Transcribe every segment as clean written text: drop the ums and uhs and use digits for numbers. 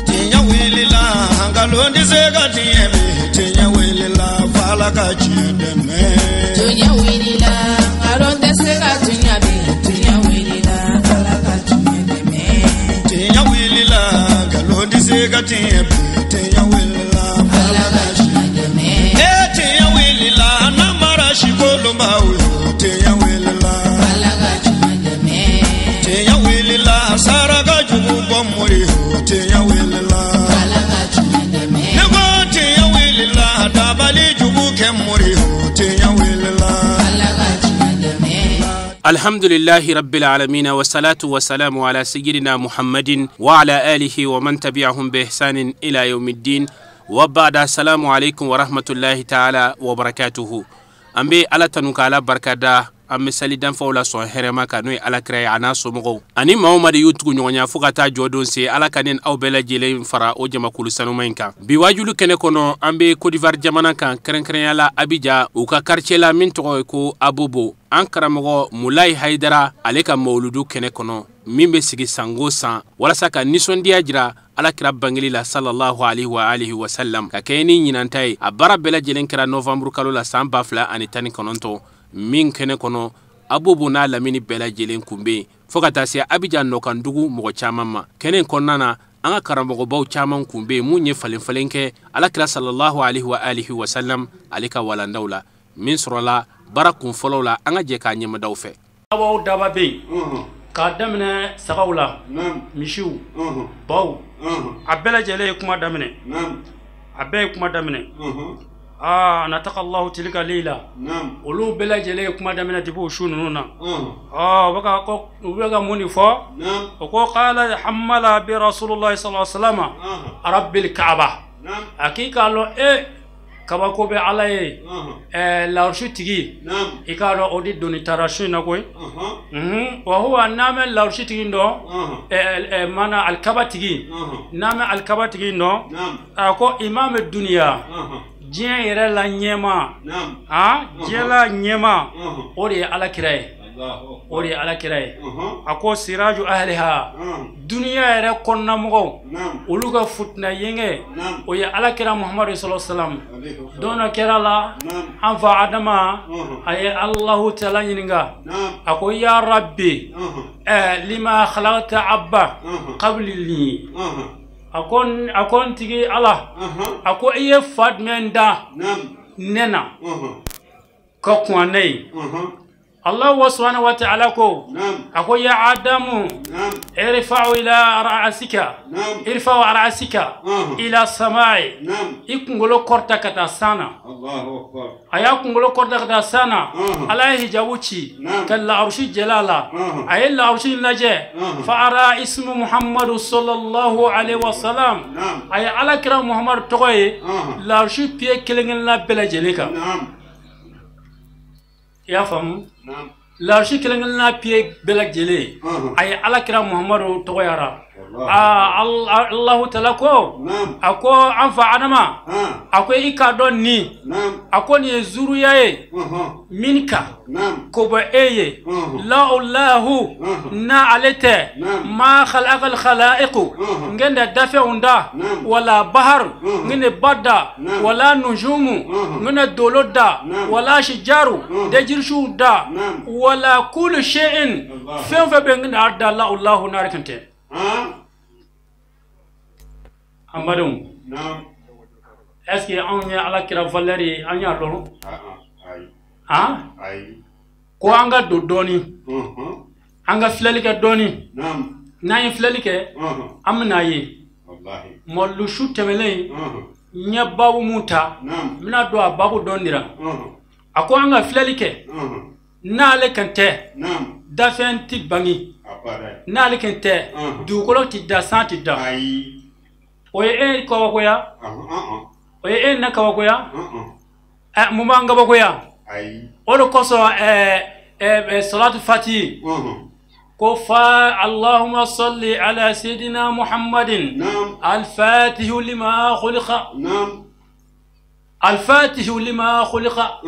Tiɲɛ wulila nkalon tɛ se ka tiɲɛ bi tiɲɛ wulila f'Ala ka tiɲɛ dɛmɛ. Tiɲɛ wulila nkalon tɛ se ka tiɲɛ bi tiɲɛ wulila Ala ka tiɲɛ dɛmɛ. Tiɲɛ wulila nkalon tɛ se ka tiɲɛ bi tiɲɛ wulila Ala ka tiɲɛ dɛmɛ. E tiɲɛ wulila namara sikolonbaw yo tiɲɛ wulila. Ala ka tiɲɛ dɛmɛ. Tiɲɛ wulila saraka jugu bɔ mori yo tiɲɛ wulila. Ala ka tiɲɛ dɛmɛ. Ne ko tiɲɛ wulila dabali jugu kɛ mori yo tiɲɛ wulila. Ala ka tiɲɛ dɛmɛ. Alhamdulillahi rabbil alamin wa salatu wa salamu ala sayyidina Muhammadin wa ala alihi wa man tabi'ahum bi ihsanin ila yawmiddin wa ba'da. Assalamu alaikum wa rahmatullahi ta'ala wa barakatuhu. An bɛ Ala tanu ka Ala barikada, an bɛ sali danfaw la sɔn hɛrɛma kan, n'o ye Ala kira ye a n'a somɔgɔw ani maa o maa de y'u tugu ɲɔgɔn ɲɛ fo ka taa jɔ don se. Ala ka ne aw bɛɛ lajɛlen fara o jamakulu sanuma in kan. Bi wajulu kɛnɛ kɔnɔ, an bɛ Côte d'Ivoire jamana kan, kɛrɛnkɛrɛnya la Abidjan, u ka quartier la min tɔgɔ ye ko Abobo. An karamɔgɔ Mulayi Hayidara ale ka mawuludu kɛnɛ kɔnɔ min bɛ sigi sango san walasa ka nisɔndiya jira Ala kira bangeli la sallallahu alaihi wa alihi wa sallam, ka kɛɲɛ ni ɲinanta ye. A baara bɛɛ lajɛlen kɛra novembre kalo la san 2019 min kɛnɛ kɔnɔ Abobo n'a lamini bɛɛ lajɛlen kun bɛ yen fo ka taa se Abidjan nɔkandugu mɔgɔ caman ma. Kɛnɛ in kɔnɔna na, an ka karamɔgɔbaw caman kun bɛ yen mun ye falen falen kɛ Ala kira sallallahu alaihi wa alihi wa sallam ale ka walandaw la min sɔrɔla baara kun fɔlɔw la. An ka jɛ k'a ɲɛmadaw fɛ. Aw daba bɛ yen k'a daminɛ sagaw la, misiw, baw, a bɛɛ lajɛlen ye kuma daminɛ, a bɛɛ ye kuma daminɛ. Aa nataka Allahu tilka leila, olu bɛɛ lajɛlen ye kuma daminɛ depuis o su ninnu na. Aa u bɛ ka ko, u bɛ ka mun de fɔ? O ko qala hamala bi rasulullahi sallallahu alaihi wasallam rabbil kaaba, a k'i k'a lɔn e kabako bɛ Ala ye, larusu tigi, i k'a dɔn o de doni taara su in na koyi. Wa huwa n'an bɛ larusu tigi dɔn, mana alikaba tigi, n'an bɛ alikaba tigi dɔn, a ko imam duniya, diɲɛ yɛrɛ la ɲɛma, diɲɛ la ɲɛma, o de ye Ala kira ye, o de ye Ala kira ye. A ko siraju ahliha, duniya yɛrɛ kɔnɔnamɔgɔw olu ka futina yenge, o ye Ala kira Muhammadu sallallahu alaihi wasallam. Don dɔ kɛra la, an fa Adama a ye Allahu taala ɲininka, a ko ya Rabbi lima khalaqta abba qabli li, a ko n tigi Ala, a ko i ye fa jumɛn da ne na ka kɔn ne ye? Allah subhanahu wa ta'ala ko, a ko ya Adamu irfa'u ila ra'asika, irfa'u ra'asika ila samai, i kunkolo kɔrɔta ka taa san na. A y'a kunkolo kɔrɔta ka taa san na, Ala ye hijabu ci ka larusi jɛla la. A ye larusi lajɛ, fa ara ismu Muhammadu sallallahu alaihi wa sallam, a ye Ala kira Muhammadu tɔgɔ ye larusi pied kelen kelenna bɛɛ lajɛlen kan. I y'a faamu? Larusi kelen kelenna pied bɛɛ lajɛlen, a ye Ala kira Muhammadu tɔgɔ yara. Aa Allahu taala ko, a ko an fa Adama, a ko i k'a dɔn nin, a ko nin ye zuruya ye min kan k'o bɔ e ye, la'ulahu n'a ale tɛ ma khalaqal khalaiqu, n gɛn dafɛnw da, wala bahar n gɛn ba da, wala nujumu n gɛn dolo da, wala shijaru de jirisiw da, wala kullu shay'in fɛn fɛn bɛ n gɛn a da la'ulahu n'ale kan tɛ. An badenw, est ce que anw ye Ala kira valeur ye, an y'a dɔn ko an ka don dɔɔni, an ka filɛli kɛ dɔɔni. N'an ye filɛli kɛ, an bɛna ye mɔlu su tɛmɛnen n ye baabu mun ta, n bɛna don a baabu dɔɔni de la. A ko an ka filɛli kɛ, n'ale kan tɛ dafɛn ti bange, n'ale kan tɛ dugukolo ti da, san ti da. O ye e kabakoya, o ye e na kabakoya, mun b'an kabakoya? O de kosɔn salatu fati ko fa Allahumma salli ala sayyidina Muhammadin al-fatihu lima khuliqa, al-fatihu lima khuliqa.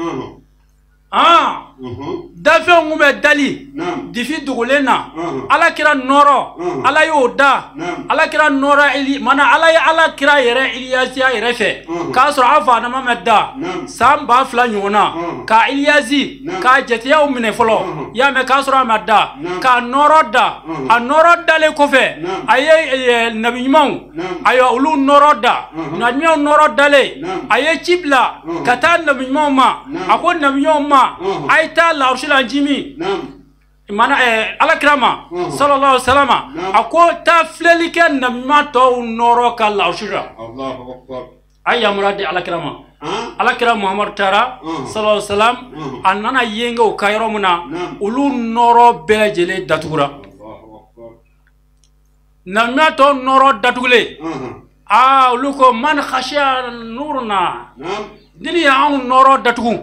Dafɛnw kun bɛ dali difi dogolen na ala kira nɔrɔ ala y'o da ala kira nɔrɔ mana ala ye ala kira yɛrɛ iliyasiya yɛrɛ fɛ k'a sɔrɔ an fa adama ma da san 2000 ɲɔgɔn na ka iliyasi k'a jateyaw minɛ fɔlɔ y'a mɛn k'a sɔrɔ a ma da k'a nɔrɔ da a nɔrɔ dalen kɔfɛ a ye nabi ɲumanw ayiwa olu nɔrɔ da nabi ɲumanw nɔrɔ dalen a ye ci bila ka taa nabi ɲumanw ma a ko nabi ɲumanw ma a ye taa larusi la jimi mana ala kira ma sallallahu alaihi wasallam a ko taa filɛli kɛ nabi ɲuman tɔw nɔrɔ ka larusi la a ye yamaruya di ala kira ma ala kira muhamadu taara sallallahu alaihi wasallam a nana yen kɛ o ka yɔrɔ min na olu nɔrɔ bɛɛ lajɛlen datugura nabi ɲuman tɔw nɔrɔ datugulen aa olu ko man khashiya nuruna dini ye anw nɔrɔ datugu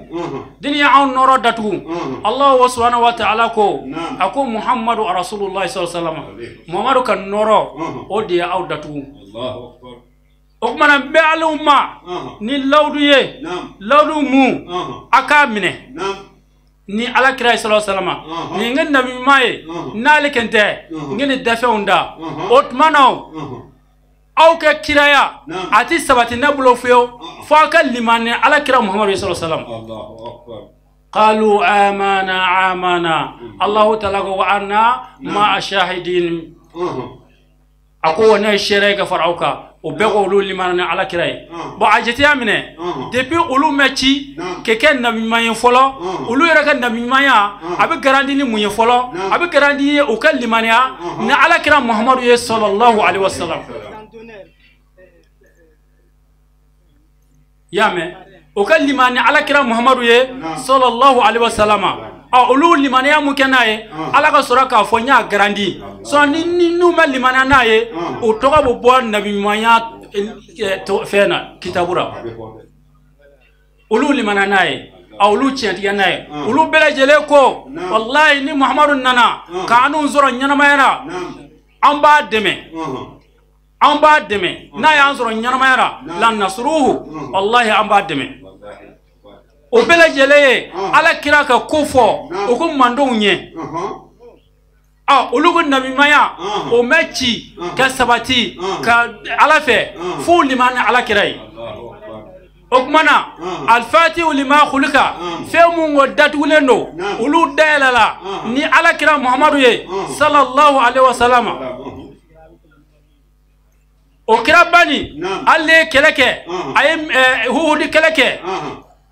dini ye anw nɔrɔ datugu Allahu subhanahu wa ta'ala ko a ko Muhammadu rasulullahi sallallahu alaihi wasallam Muhammadu ka nɔrɔ o de ye aw datugu o kuma na n bɛ aw ma ni lawudu ye lawudu mun a k'a minɛ ni ala kira ye sallallahu alaihi wasallam ni n ka nabi ɲuman ye n'ale kɛn tɛ n ka nin dafɛnw da o tuma na aw ka kiraya a ti sabati ne bolo fiyewu fo aw ka limaniya ala kira muhamadu sallallahu alaihi wasallam qalu amana amana allahu taala ko wa anna ma ashahidin a ko ne ye seere ye ka fara aw kan o bɛɛ ko olu limaniya ala kira ye bon a jateya minɛ depuis olu ma ci ka kɛ nabi ɲuman ye fɔlɔ olu yɛrɛ ka nabi ɲumanya a bɛ garanti ni mun ye fɔlɔ a bɛ garanti ye u ka limaniya ni ala kira muhamadu ye sallallahu alaihi wasallam y'a mɛn o ka limani ala kira muhamadu ye sallallahu alaihi wasallam a olu limaniya mun kɛ n'a ye ala ka sɔrɔ k'a fɔ n y'a garandi sɔn ni n'u ma limaniya n'a ye o tɔgɔ bɛ bɔ nabi ɲumanya fɛn na kitabu la olu limaniya n'a ye a olu tiɲɛtigiya n'a ye olu bɛɛ lajɛlen ko walayi ni muhamadu nana k'an n'u sɔrɔ ɲɛnamaya la an b'a dɛmɛ an b'a dɛmɛ n'a y'an sɔrɔ ɲɛnamaya la la nasuruhu walahi an b'a dɛmɛ o bɛɛ lajɛlen ye ala kira ka ko fɔ o ko mandenw ɲɛ olu ko nabiɲumanya o ma ci ka sabati ka ala fɛ f'u limani ala kira ye o kuma na alifatihu lima khulika fɛn mun ko datugulen don olu dayɛlɛla ni ala kira muhamadu ye sallallahu alaihi wasallam o kira bani ale ye kɛlɛ kɛ a ye huhudi kɛlɛ kɛ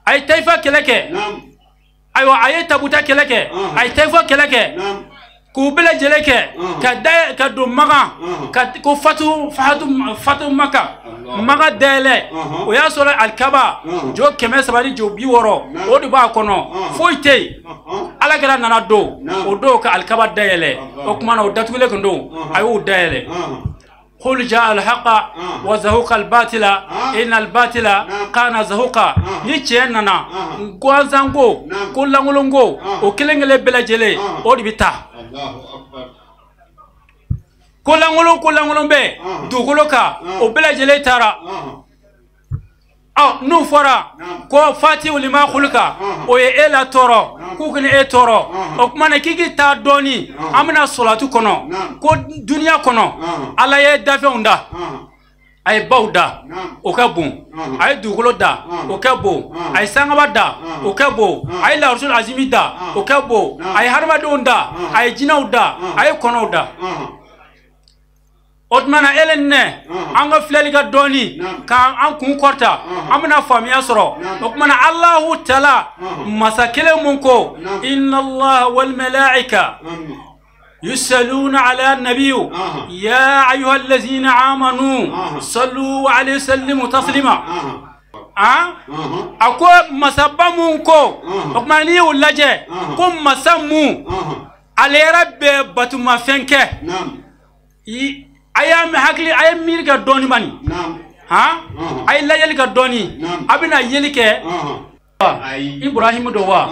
a ye tayifa kɛlɛ kɛ ayiwa a ye tabuta kɛlɛ kɛ a ye tayifa kɛlɛ kɛ k'u bɛɛ lajɛlen kɛ ka da ka don magan ka ko fatu maka maga dayɛlɛ o y'a sɔrɔ alikaba jo 300 ni jo 60 o de b'a kɔnɔ foyi tɛ yen ala kɛra nana don o don ka alikaba dayɛlɛ o tuma na o datugulen kun don a y'o dayɛlɛ قل جاء الحق وزهق الباطل إن الباطل كان زهوقا ni tiɲɛ nana gansanko ko lankolonko o kelen kelen bɛɛ lajɛlen o de bɛ taa ko lankolon ko lankolon bɛ dugukolo kan o bɛɛ lajɛlen taara n'u fɔra ko fatihu lima khulika o ye e la tɔɔrɔ k'u kana e tɔɔrɔ o tuma na k'i k'i taa dɔɔni an bɛna sɔlatu kɔnɔ ko duniya kɔnɔ ala ye dafɛnw da a ye baw da o ka bon a ye dugukolo da o ka bon a ye sankaba da o ka bon a ye larusul azimi da o ka bon a ye hadamadenw da a ye jinɛw da a ye kɔnɔw da o tuma na ele ni ne an ka filɛli ka dɔɔni k'an kun kɔrɔta an bɛna faamuya sɔrɔ o tuma na Alahu taala masa kelen mun ko inna Allaha wal malaika yusalluna ala nabiyyu ya ayyuha allazina amanu sallu alayhi wa sallimu taslima a ko masaba mun ko o tuma n'i y'o lajɛ ko masa mun ale yɛrɛ bɛ batumafɛn kɛ a y'a hakili a ye miiri ka dɔɔni bani a ye lajɛli ka dɔɔni a bɛna yeli kɛ Ibrahim don wa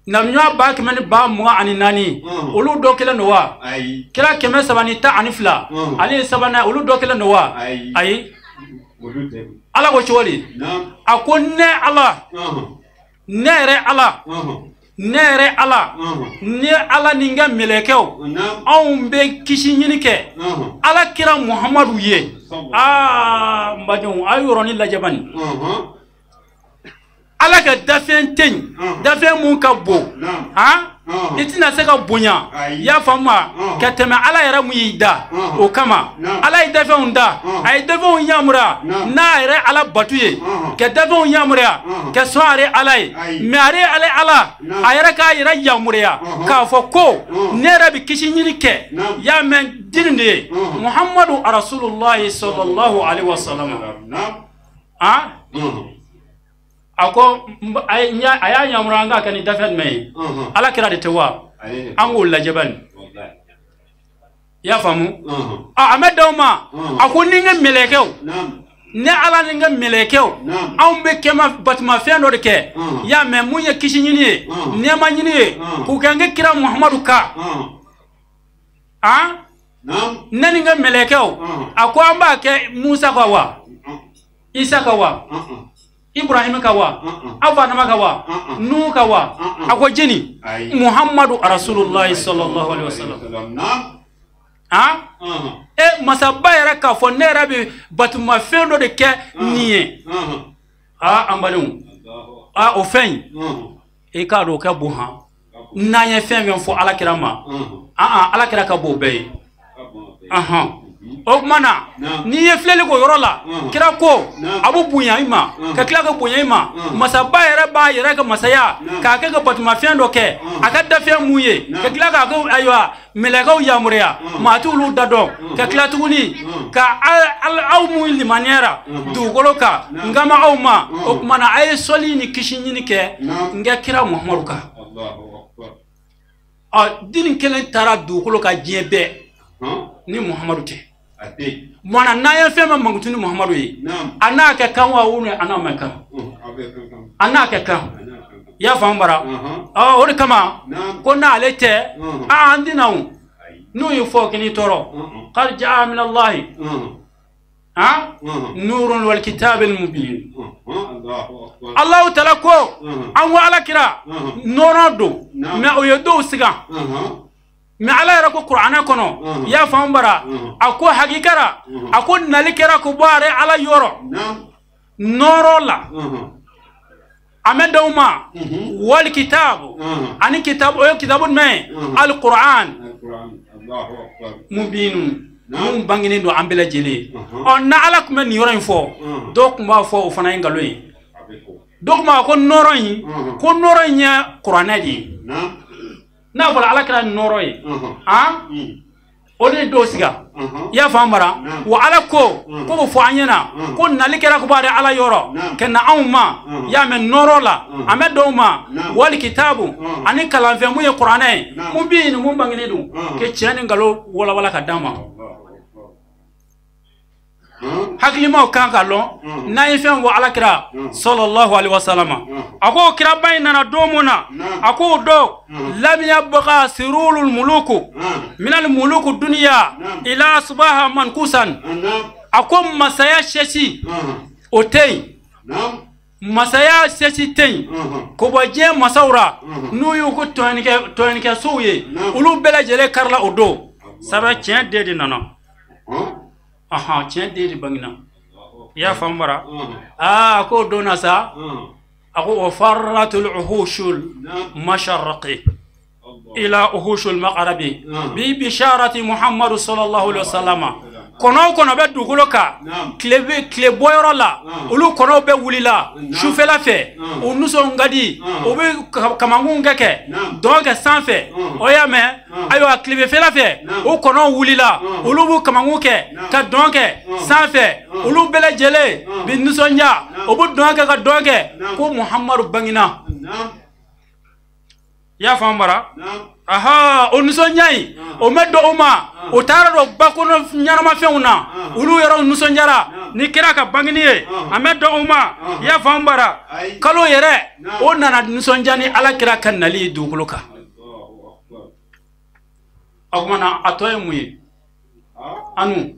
nabiɲuman 124 olu dɔ kelen don wa kira 312 ale ye sabanan olu dɔ kelen don wa ayi ala ko cogo di a ko ne ala Ne yɛrɛ Ala ne yɛrɛ Ala ne Ala ni n ka mɛlɛkɛw anw bɛ kisi ɲini kɛ Ala kira Muhamadu ye. Aa n badenw a ye yɔrɔnin lajɛ bani. Ala ka dafɛn tɛ yen dafɛn mun ka bon han i tɛna se ka bonya i y'a faamu wa ka tɛmɛ Ala yɛrɛ mun y'i da o kama. Ala ye dafɛnw da a ye dafɛnw yamaruya n'a yɛrɛ Ala batu ye ka dafɛnw yamaruya ka sɔn a yɛrɛ Ala ye mais ale ale Ala a yɛrɛ k'a yɛrɛ yamaruya k'a fɔ ko ne yɛrɛ bɛ kisi ɲini kɛ y'a mɛn dini de ye Muhamadu Rasulullahi sallallahu alaihi wa sallam. Han a ko a y'a yamaruya an k'a kɛ ni dafɛn jumɛn ye Ala kira de tɛ wa an k'o lajɛ bani i y'a faamu. A mɛ d'aw ma a ko ni n ka mɛlɛkɛw ne Ala ni n ka mɛlɛkɛw anw bɛ kɛma batumafɛn dɔ de kɛ i y'a mɛn mun ye kisi ɲini ye nɛɛma ɲini ye k'u kɛ n ka kira Muhamadu kan han ne ni n ka mɛlɛkɛw a ko an b'a kɛ Musa ka wa Isa ka wa Ibrahim ka wa Aw ka wa Nuhu ka wa a ko jeni Muhammadu Rasulullahi sallallahu alaihi wasallam. Han e masaba yɛrɛ k'a fɔ ne yɛrɛ bɛ batumafɛn dɔ de kɛ nin ye. Aa an badenw aa o fɛn in i k'a dɔn o ka bon han n'an ye fɛn fɛn fɔ Ala kira ma Ala kira ka bon o bɛɛ ye. O tuma na n'i ye filɛli k'o yɔrɔ la kira ko a bɛ bonya i ma ka tila ka bonya i ma masaba yɛrɛ b'a yɛrɛ ka masaya k'a kɛ ka batumafɛn dɔ kɛ a ka dafɛn mun ye ka tila k'a kɛ ayiwa mɛlɛkɛw yamaruya maa t'olu da dɔn ka tila tuguni ka aw mun limaniyara dugukolo kan n kama aw ma o tuma na a ye sɔli ni kisi ɲini kɛ n ka kira Muhamadu kan. Ɔ dini kelen taara dugukolo kan diɲɛ bɛɛ ni Muhamadu tɛ. Mɔna n'an ye fɛn bɛ mankutu ni Muhamadu ye a n'a kɛ kan wa ou a n'a ma kan a n'a kɛ kan i y'a faamu bara. Ɔ o de kama ko n'ale tɛ an tɛna o n'u ye fɔ k'i tɔɔrɔ qad jaa min Allahi han nurun wal kitabil mubin. Allahu taala ko an ko Ala kira nɔɔrɔ don mais o ye dɔw sigan. Mais Ala yɛrɛ ko Kuranɛ kɔnɔ i y'a faamu bara a ko hakikara a ko nali kɛra ko bɔ a yɛrɛ Ala yɔrɔ nɔɔrɔ la a mɛ d'aw ma wali kitabu ani kitabu o ye kitabu jumɛn ye al-Qur'an mubinu mun bangenen don an bɛɛ lajɛlen ye. Ɔ na Ala tun bɛ nin yɔrɔ in fɔ dɔw tun b'a fɔ o fana ye nkalon ye dɔw tun b'a fɔ ko nɔɔrɔ in ko nɔɔrɔ in ye Kuranɛ de ye. N'a fɔra Ala kɛra nɔɔrɔ ye han o de ye dɔw siga i y'a faamu bara wa Ala ko ko b'o fɔ an ɲɛna ko nali kɛra ko b'ale Ala yɔrɔ ka na anw ma i y'a mɛn nɔɔrɔ la a mɛ dɔw ma wali kitabu ani kalanfɛn mun ye Kuranɛ ye mun bɛ yen mun bangenen don ke tiɲɛ ni nkalon walawala ka d'an ma. Hakilimaw kan ka lɔn n'an ye fɛn fɔ Ala kira sallallahu alaihi wasallam a ko kiraba in nana don mun na a k'o don lam yabqa sirulul muluku minal muluku dunya ila asbaha mankusan a ko masaya sɛsi o tɛ yen masaya sɛsi tɛ yen ko bɔ diɲɛ masaw ra n'u y'u ko tɔɲɔnikɛsow ye olu bɛɛ lajɛlen karila o don sabu tiɲɛ den de nana. Ahan tiɲɛ den de bangena i y'a faamu bara. Aa a k'o don na sa a ko wa farratul uhushul masharaqi ila uhushul magharabi bi bisharati Muhammadu sallallahu alaihi wasallam. Kɔnɔ o kɔnɔ bɛ dugukolo kan tile bɔyɔrɔ la olu kɔnɔw bɛ wulila sufɛla fɛ u nisɔn ka di u bɛ kamankun kɛ dɔn kɛ sanfɛ o y'a mɛn ayiwa tilebefɛla fɛ o kɔnɔw wulila olu b'u kamankun kɛ ka dɔn kɛ sanfɛ olu bɛɛ lajɛlen bɛ nisɔndiya o bɛ dɔn kɛ ka dɔn kɛ ko Muhamadu bangena. I y'a faamu bara. Aha o nisɔndiya in o mɛ dɔn o ma o taara don ba kɔnɔ ɲɛnamafɛnw na olu yɛrɛ nisɔndiyara ni kira ka bangeni ye a mɛ dɔn o ma i y'a faamu bara kalo yɛrɛ o nana nisɔndiya ni Ala kira ka nali ye dugukolo kan. O tuma na a tɔ ye mun ye anu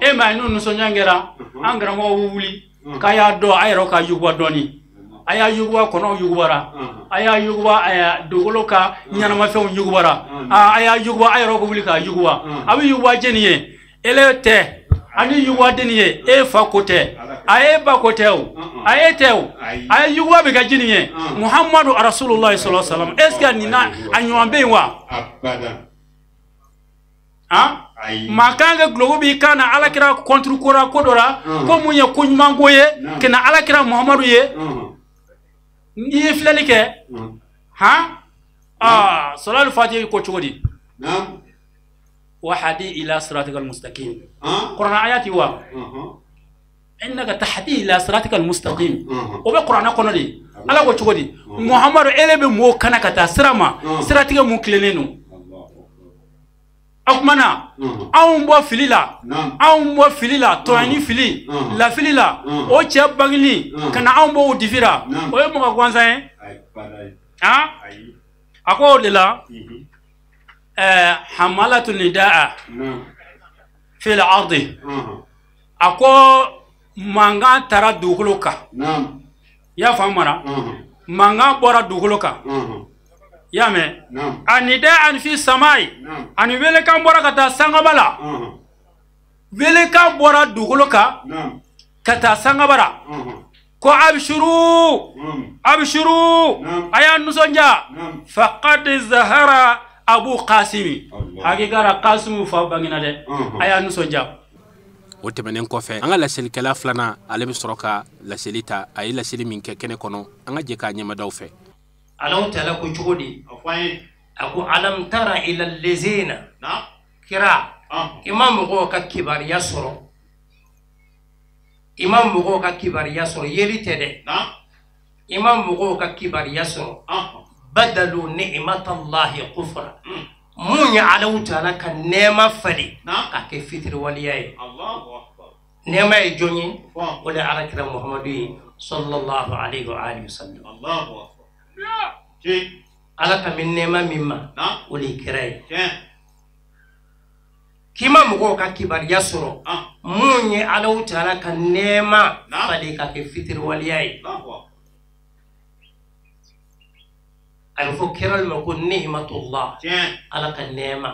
e ma ye n'o nisɔndiya kɛra an karamɔgɔw bɛ wuli k'a y'a dɔn a yɛrɛ ka yuguba dɔɔni. A y'a yuguba kɔnɔw yugubara a y'a yuguba a dugukolo ka ɲɛnamafɛnw yugubara a y'a yuguba a yɛrɛ ko wuli k'a yuguba a bɛ yuguba jɛni ye ele tɛ ani yuguba denni ye e fa ko tɛ a ye ba ko tɛ o a ye tɛ o a ye yuguba bɛ kɛ jɛni ye Muhammadu Rasulullah sallallahu alaihi wasallam est ce que nin na a ɲɔgɔn bɛ yen wa maa kan ka guloki b'i kan na alakira contre ko la ko dɔ la ko mun ye ko ɲuman ko ye ka na alakira Muhammadu ye n'i ye filɛli kɛ han aa salatu fatihi ko cogo di wahadi ila siratikal mustaqim kuranɛ ayati wa innaka tahdi ila siratikal mustaqim o bɛ kuranɛ kɔnɔ de ala ko cogo di Muhammadu ele bɛ mɔgɔw kana ka taa sira ma siratigɛ mun tilennen don o kuma na anw bɔ fili la anw bɔ fili la tɔɲɔni fili lafili la o cɛ bangeli ka na anw bɔ o difi la o ye mɔgɔ gansan ye a ko o de la hamalatu nidaa fil ardi a ko mankan taara dugukolo kan i y'a faamu mara mankan bɔra dugukolo kan i y'a mɛn a nidaa an fi samai ani welekan bɔra ka taa sankaba la welekan bɔra dugukolo kan ka taa sankaba la ko abshuru abshuru a y'a nisɔndiya faqad zahara Abu Qasimi hakikara Qasimu fa bangena dɛ a y'a nisɔndiya. O tɛmɛnen kɔfɛ an ka laselikɛla filanan ale bɛ sɔrɔ ka laseli ta a ye laseli min kɛ kɛnɛ kɔnɔ an ka jɛ k'a ɲɛmadaw fɛ. Alahu taala ko cogo di a ko alam tara ila lezina kira i ma mɔgɔw ka kibaruya sɔrɔ i ma mɔgɔw ka kibaruya sɔrɔ yeli tɛ dɛ i ma mɔgɔw ka kibaruya sɔrɔ badalu ni'matallahi kufra mun ye Alahu taala ka nɛɛma falen k'a kɛ fitiriwaleya ye nɛɛma ye jɔn ye o de ye alakira Muhamadu ye sallallahu alaihi wa alihi wa sallam ala ka min nɛɛma min ma o de ye kira ye k'i ma mɔgɔw ka kibaruya sɔrɔ mun ye Alahu taala ka nɛɛma falen k'a kɛ fitiriwaleya ye a bɛ fɔ kira ma ko ni'matullah ala ka nɛɛma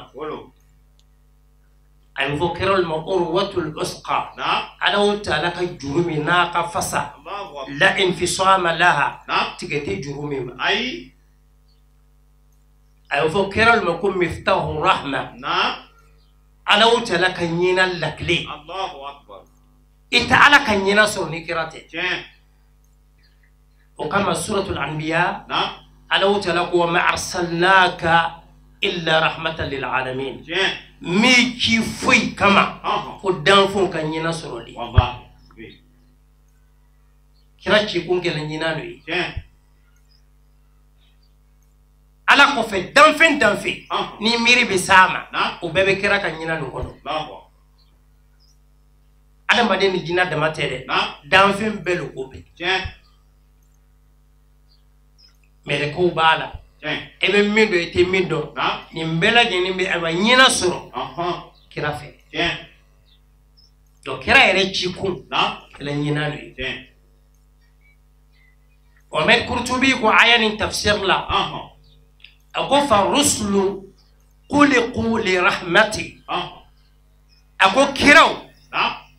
a bɛ fɔ kira ma urwatul usqa Alahu taala ka juru min n'a ka fasa la infisama laha tigɛ tɛ juru min ma a bɛ fɔ kira ma ko miftahu rahma Alahu taala ka ɲina lakile i tɛ ala ka ɲina sɔrɔ ni kira tɛ o kama suratul anbiya Alahu taala ko wa ma arsalnaka illa rahmatan lil alamin mi ci foyi kama ko danfɛnw ka ɲina sɔrɔli kira cikun kɛla ɲina dɔ ye ala kɔfɛ danfɛn danfɛn ni miiri bɛ s'a ma o bɛɛ bɛ kira ka ɲina nin kɔnɔ adamaden ni jinɛ dama tɛ dɛ danfɛn bɛɛ lo ko bɛɛ mɛlɛkɛw b'a la e bɛ min dɔn i tɛ min dɔn nin bɛɛ lajɛlen bɛ ayiwa ɲina sɔrɔ kira fɛ donc kira yɛrɛ cikun kɛla ɲina dɔ ye Mohamed Kurtubi ko aya nin tafsir la a ko fa rusulu khuliqu li rahmati a ko kiraw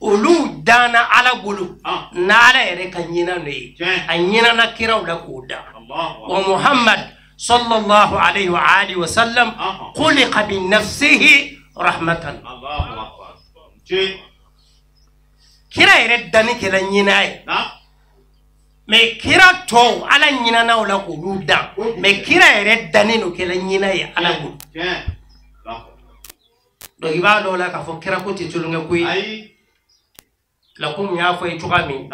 olu danna ala bolo n'ala yɛrɛ ka ɲina dɔ ye a ɲinana kiraw la k'o da wa Muhammad sallallahu alayhi wa alihi wa sallam khuliqa bi nafsihi rahmatan kira yɛrɛ danni kɛla ɲina ye mais kira tɔw ala ɲinana o la k'olu dan mais kira yɛrɛ danni no kɛla ɲina ye ala bolo donc i b'a dɔn o la k'a fɔ kira ko tɛ tulonkɛ ko ye la komi n y'a fɔ ye cogoya min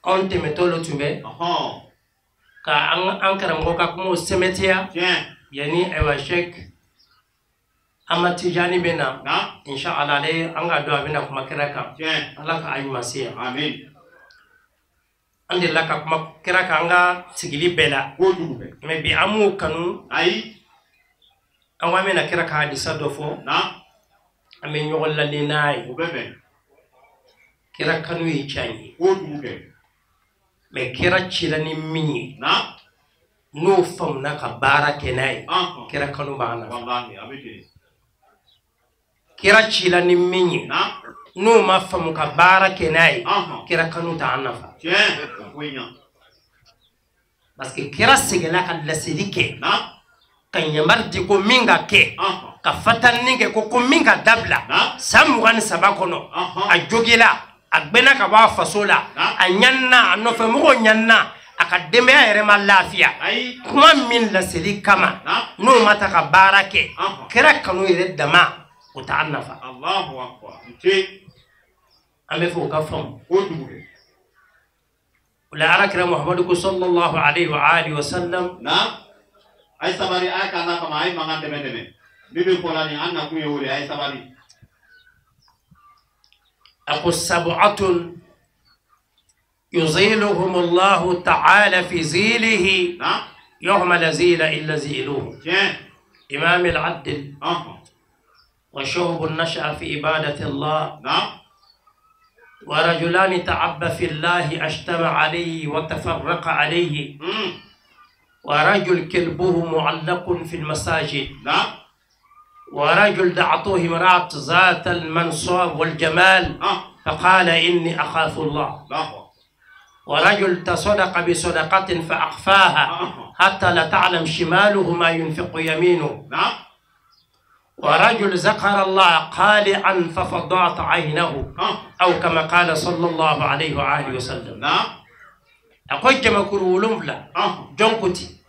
anw tɛmɛtɔ lo tun bɛ ka an karamɔgɔ ka kumaw sɛmɛtiya yanni ayiwa Sheikh Ahmad Tijani bɛ na inshallah ale an ka dɔn a bɛna kuma kira kan ala ka a ɲuman se yan an delila ka kuma kira kan an ka sigili bɛɛ la mais bi an m'o kanu an ko an bɛna kira ka hadisa dɔ fɔ an bɛ ɲɔgɔn lalen n'a ye kira kanu ye tiɲɛ ye. Mais kira cira ni min ye n'o faamuna ka baara kɛ n'a ye kira kanu b'an nafa. Kira cira ni min ye n'o ma faamu ka baara kɛ n'a ye kira kanu t'an nafa. Parce que kira seginna ka laseli kɛ ka yamari di ko min ka kɛ ka fatanni kɛ ko min ka dabila san 23 kɔnɔ a jogila a gbɛnna ka bɔ a faso la a ɲanina a nɔfɛ mɔgɔw ɲanina a ka denbaya yɛrɛ ma lafiya kuma min laseli kama n'o ma ta ka baara kɛ kira kanu yɛrɛ dama o t'an nafa. An bɛ fɛ o ka faamu. O la ala kira Muhamadu ko sallallahu alayhi wa alihi wa sallam. Ay sabari ay kana kama ay mangan deme deme bibi kolani anna kuye wole ay sabari. Aqu sab'atun yuziluhum Allah ta'ala fi zilihi yawma la zila illa ziluhu. Imam al-adl wa shuhub an-nasha fi ibadati Allah wa rajulan ta'abba fi Allah ashtama alayhi wa tafarraqa alayhi ورجل كلبه معلق في المساجد ورجل دعته امرأة ذات المنصب والجمال فقال إني أخاف الله ورجل تصدق بصدقة فأخفاها حتى لا تعلم شماله ما ينفق يمينه ورجل ذكر الله قالعا ففضعت عينه أو كما قال صلى الله عليه وآله وسلم. أقول جمع كرولم لا جنكتي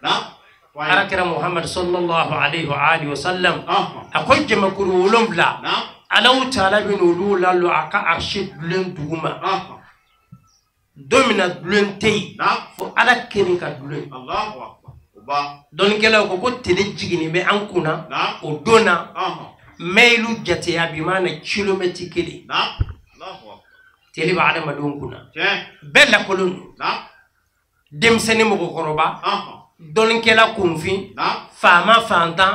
أراكرا محمد صلى الله عليه وآله وسلم أقول جمع كرولم لا ألو تعالى بنولو لا لو أكا أرشد بلن دوما دومنا بلن تي فألا كنيكا بلن دون كلا وكو تلجيني بأنكونا ودونا ميلو جتيا بمعنى كيلومتر كيلي تلي بعد ما دونكونا بلا كلون denmisɛnnin mɔgɔkɔrɔba dɔnnikɛla kunfin faama fantan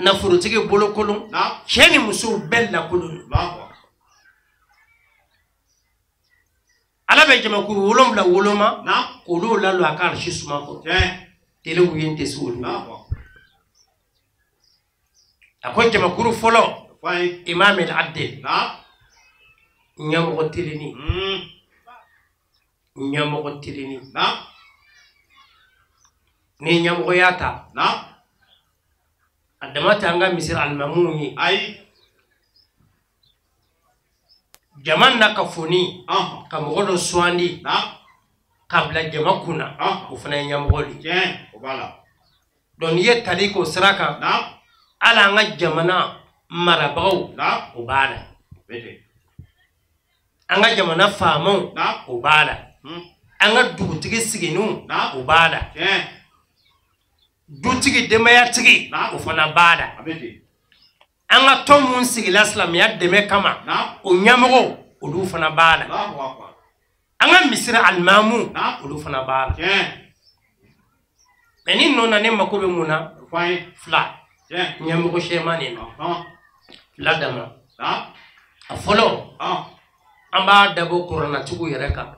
nafolotigi bolokolon cɛ ni musow bɛɛ lakolon. Ala bɛ jamakulu 7 woloma k'olu lalɔ a ka arisi suma kɔrɔ telew ye n tɛ se olu. A ko jamakulu fɔlɔ Imam al-Adil ɲɛmɔgɔ tilenni ɲɛmɔgɔ tilenni ni ɲɛmɔgɔya ta a dama tɛ an ka misiri alimamuw ye jama na ka foni ka mɔgɔ dɔ sugandi ka bila jama kunna o fana ye ɲɛmɔgɔ de ye. Donc n'i ye tali k'o sira kan hali an ka jamana marabagaw o b'a la an ka jamana faamaw o b'a la an ka dugutigi sigininw o b'a la dutigi denbayatigi o fana b'a la an ka tɔn mun sigila silamɛya dɛmɛ kama o ɲɛmɔgɔw olu fana b'a la an ka misiri alimamu olu fana b'a la. Mais ni nɔ na ne mako bɛ mun na fila ɲɛmɔgɔ sɛman nin na fila dama a fɔlɔ an b'a dabɔ kuranɛtigiw yɛrɛ kan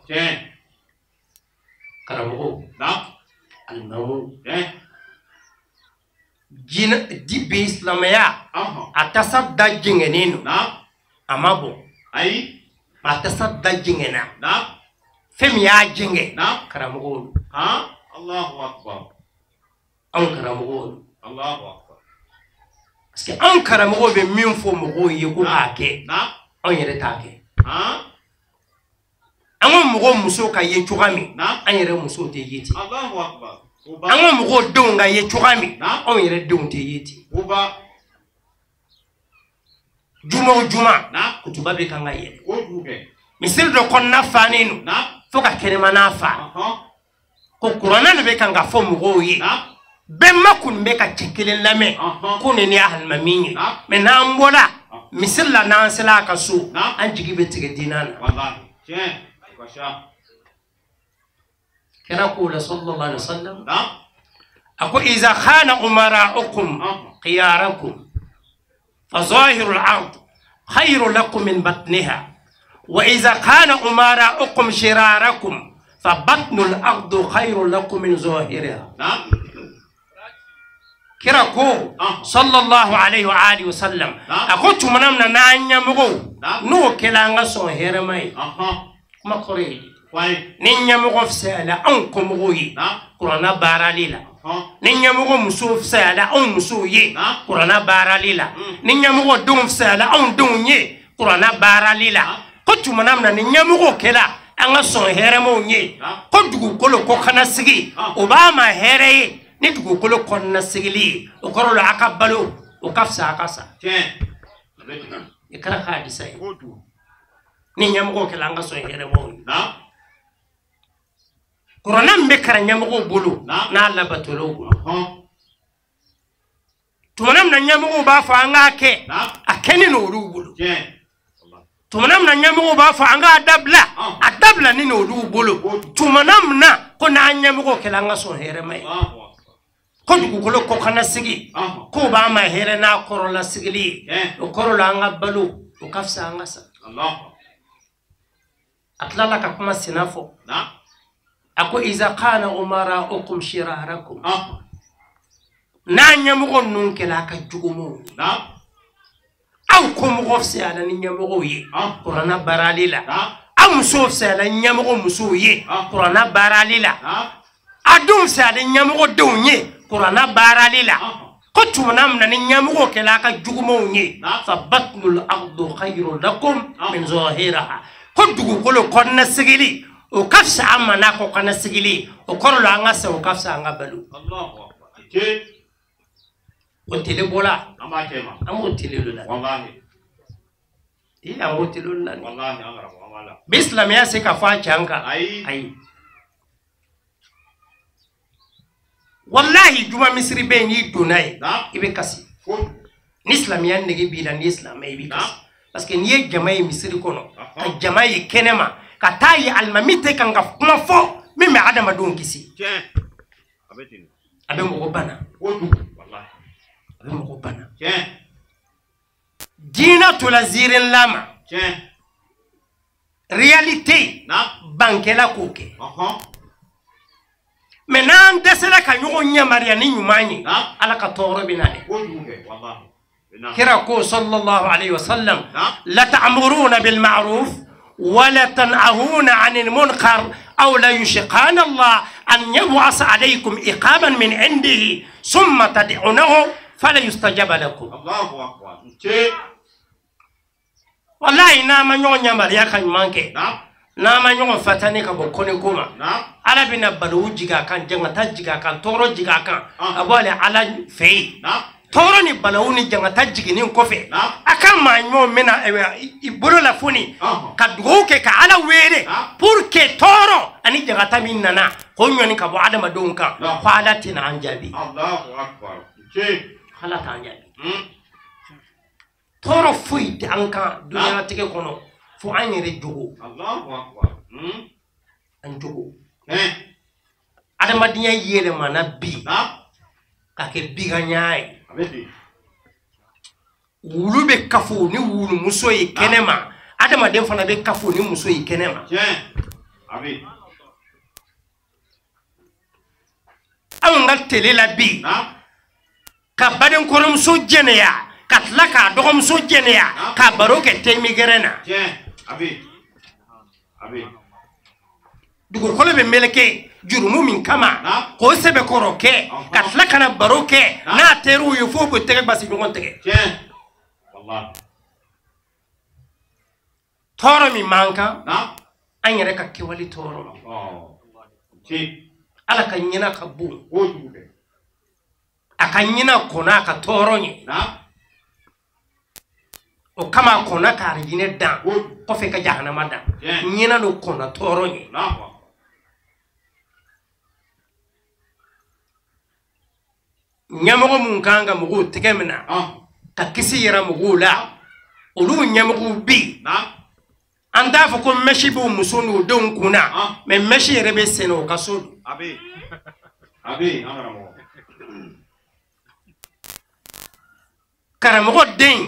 karamɔgɔw alimamu di bi silamɛya a tasa da jɛngɛnnen don a ma bɔn a tasa da jɛngɛnna fɛn min y'a jɛngɛ karamɔgɔw don anw karamɔgɔw don parce que anw karamɔgɔw bɛ min fɔ mɔgɔw ye ko k'a kɛ anw yɛrɛ t'a kɛ an ka mɔgɔw musow ka ye cogoya min an yɛrɛ musow tɛ ye ten an ka mɔgɔw denw ka ye cogoya min anw yɛrɛ denw tɛ ye ten juma o juma kutuba bɛ kan ka yɛlɛ misiri dɔ kɔnɔna fannen don fo ka kɛnɛmana fa ko kuranɛ de bɛ kan ka fɔ mɔgɔw ye bɛɛ ma kun bɛ ka cɛ kelen lamɛn ko nin ye alimami ye mɛ n'an bɔra misiri la n'an sera a ka so an jigi bɛ tigɛ diinɛ na. Kira ko la sallallahu alaihi wasallam a ko iza khana umara'ukum khiyarakum fa zahirul ard khayru lakum min batniha wa iza khana umara'ukum shirarakum Fa batnul ardu khayrun lakum min zahiriha. Kira ko sallallahu alayhi wa alihi wa sallam a ko tumana min na n'an ɲɛmɔgɔw n'o kɛla an ka sɔn hɛrɛma ye kuma kɔrɔ ye ni ɲɛmɔgɔ fisayala anw kɔmɔgɔw ye kuranna baarali la, ni ɲɛmɔgɔ musow fisayala anw musow ye kuranna baarali la, ni ɲɛmɔgɔ denw fisayala anw denw ye kuranna baarali la, ko tumana min na ni ɲɛmɔgɔw kɛla an ka sɔn hɛrɛmaw ye, ko dugukolo ko kana sigi o b'a ma hɛrɛ ye ni dugukolo kɔnɔna sigili ye, o kɔrɔ la a ka balo o ka fisa a ka sa. I kɛra k'a disa ye ni ɲɛmɔgɔw kɛla an ka sɔn hɛrɛmaw ye. Kuranɛ min bɛ kalan ɲɛmɔgɔw bolo n'a labatolaw bolo, tumana min na ɲɛmɔgɔw b'a fɔ an k'a kɛ a kɛni n'olu bolo, tumana min na ɲɛmɔgɔw b'a fɔ an k'a dabila a dabila ni n'olu bolo, tumana min na ko n'an ɲɛmɔgɔw kɛla an ka sɔn hɛrɛma ye, ko dugukolo kɔkanna sigi k'o b'a ma hɛrɛ n'a kɔrɔla sigili ye, o kɔrɔ la an ka balo o ka fisa an ka sa. A tilala ka kuma senna fɔ a ko iza kana umaraukum shirarakum, n'a ɲɛmɔgɔ ninnu kɛla a ka jugumanw ye, aw kɔmɔgɔ fisayala ni ɲɛmɔgɔw ye kuranna baarali la, aw musow fisayala ni ɲɛmɔgɔ musow ye kuranna baarali la, a denw fisayala ni ɲɛmɔgɔ denw ye kuranna baarali la, ko tumana min na ni ɲɛmɔgɔw kɛla a ka jugumanw ye, fa batnul ardu khayrun lakum min zahiraha, ko dugukolo kɔnɔna sigili o ka fisa an ma n'a kɔkanna sigili, o kɔrɔ la an ka sa o ka fisa an ka balo. O tele bɔla an b'o tele de la, an b'o tele de la. Bi silamɛya se ka fɔ a can kan? Ayi. Walahi juma misiri bɛ yen n'i donna yen i bɛ kasi. Ni silamɛya nege b'i la, n'i ye silamɛ i bɛ kasi, parce que n'i ye jama ye misiri kɔnɔ ka jama ye kɛnɛma ka taa ye alimami tɛ kan ka kuma fɔ min bɛ adamadenw kisi, a bɛ mɔgɔ bana, a bɛ mɔgɔ bana. Diinɛ tola ziirinla ma, réalité bankɛla k'o kɛ. Mais n'an dɛsɛra ka ɲɔgɔn yamaruya ni ɲuman ye, Ala ka tɔɔrɔ bɛ na dɛ. Kira ko sallallahu alayhi wa sallam, la ta'muruna bil ma'ruf ولا تنهون عن المنكر أو لا يشقان الله أن يبعث عليكم إقاما من عنده ثم تدعونه فلا يستجاب لكم. الله أكبر. والله نعم نيون ياماليا كان مانكي. نعم نيون فاتاني كابو كوني كوما. على بنا بلو جيغا كان جنگتا جيغا كان تورو جيغا كان أبوالي على في. Tɔɔrɔ ni balawu ni jangata jiginni kɔfɛ a ka maa ɲumanw bɛna i bolo lafoni ka dugawu kɛ ka Ala wele pour que tɔɔrɔ ani jangata min nana k'o ɲɔni ka bɔ adamadenw kan, ko Ala tɛna an jaabi. Ala t'an jaabi. Tɔɔrɔ foyi tɛ an kan diɲɛlatigɛ kɔnɔ fo an yɛrɛ jogo. An jogo. Adamadenya yɛlɛmana bi ka kɛ biganya ye. Wulu bɛ kafo ni wulumuso ye kɛnɛma, adamaden fana bɛ kafo ni muso ye kɛnɛma. Anw ka tele la bi ka badenkɔrɔmuso jɛnɛya ka tila k'a dɔgɔmuso jɛnɛya ka baro kɛ tɛmigɛrɛn na. Dugukolo bɛ meleke jurumu min kama k'o sɛbɛkɔrɔ kɛ ka tila ka na baro kɛ n'a teriw ye f'o bɛ tɛgɛ basi ɲɔgɔn tigɛ. Tɔɔrɔ min b'an kan an yɛrɛ ka kɛwale tɔɔrɔ la. Ala ka ɲina ka bon, a ka ɲina kɔnɔ a ka tɔɔrɔ ɲɛ, o kama a kɔnna ka arijinɛ dan kɔfɛ ka jahanama dan. Ɲina n'o kɔnna tɔɔrɔ ɲɛ. Ɲɛmɔgɔ mun kan ka mɔgɔw tɛgɛ minɛ ka kisi yɛrɛ mɔgɔw la, olu ɲɛmɔgɔw bɛ yen. An t'a fɔ ko mɛsi b'o muso n'o denw kun na, mɛ mɛsi yɛrɛ bɛ sɛnɛ o ka so don. Karamɔgɔ den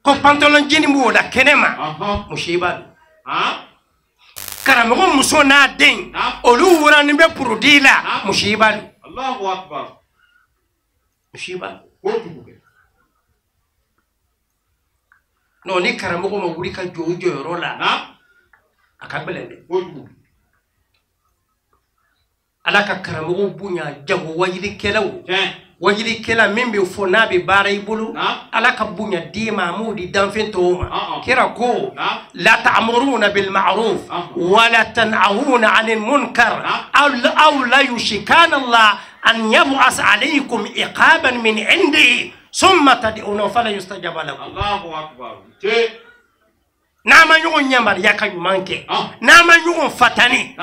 ko pantalon jini b'o la kɛnɛ ma, musiba don. Karamɔgɔ muso n'a den olu wuranin bɛ produit la musiba don. Allahu akbar. Musiba. Non ni karamɔgɔ ma wuli ka jɔ o jɔyɔrɔ la a ka gɛlɛn dɛ. Ala ka karamɔgɔw bonya jago wajilikɛlaw. Wajilikɛla min bɛ fɔ n'a bɛ baara i bolo ala ka bonya d'i ma a m'o di danfɛn tɔw ma. Kira ko la ta'muruna bil ma'ruf wa la tan'ahuna 'anil munkar aw la yushikana Allah an yab'as 'alaykum iqaban min 'indihi summa tad'una fala yustajaba lakum. Allahu akbar. N'a ma ɲɔgɔn yamaruya ka ɲuman kɛ, n'a ma ɲɔgɔn fatani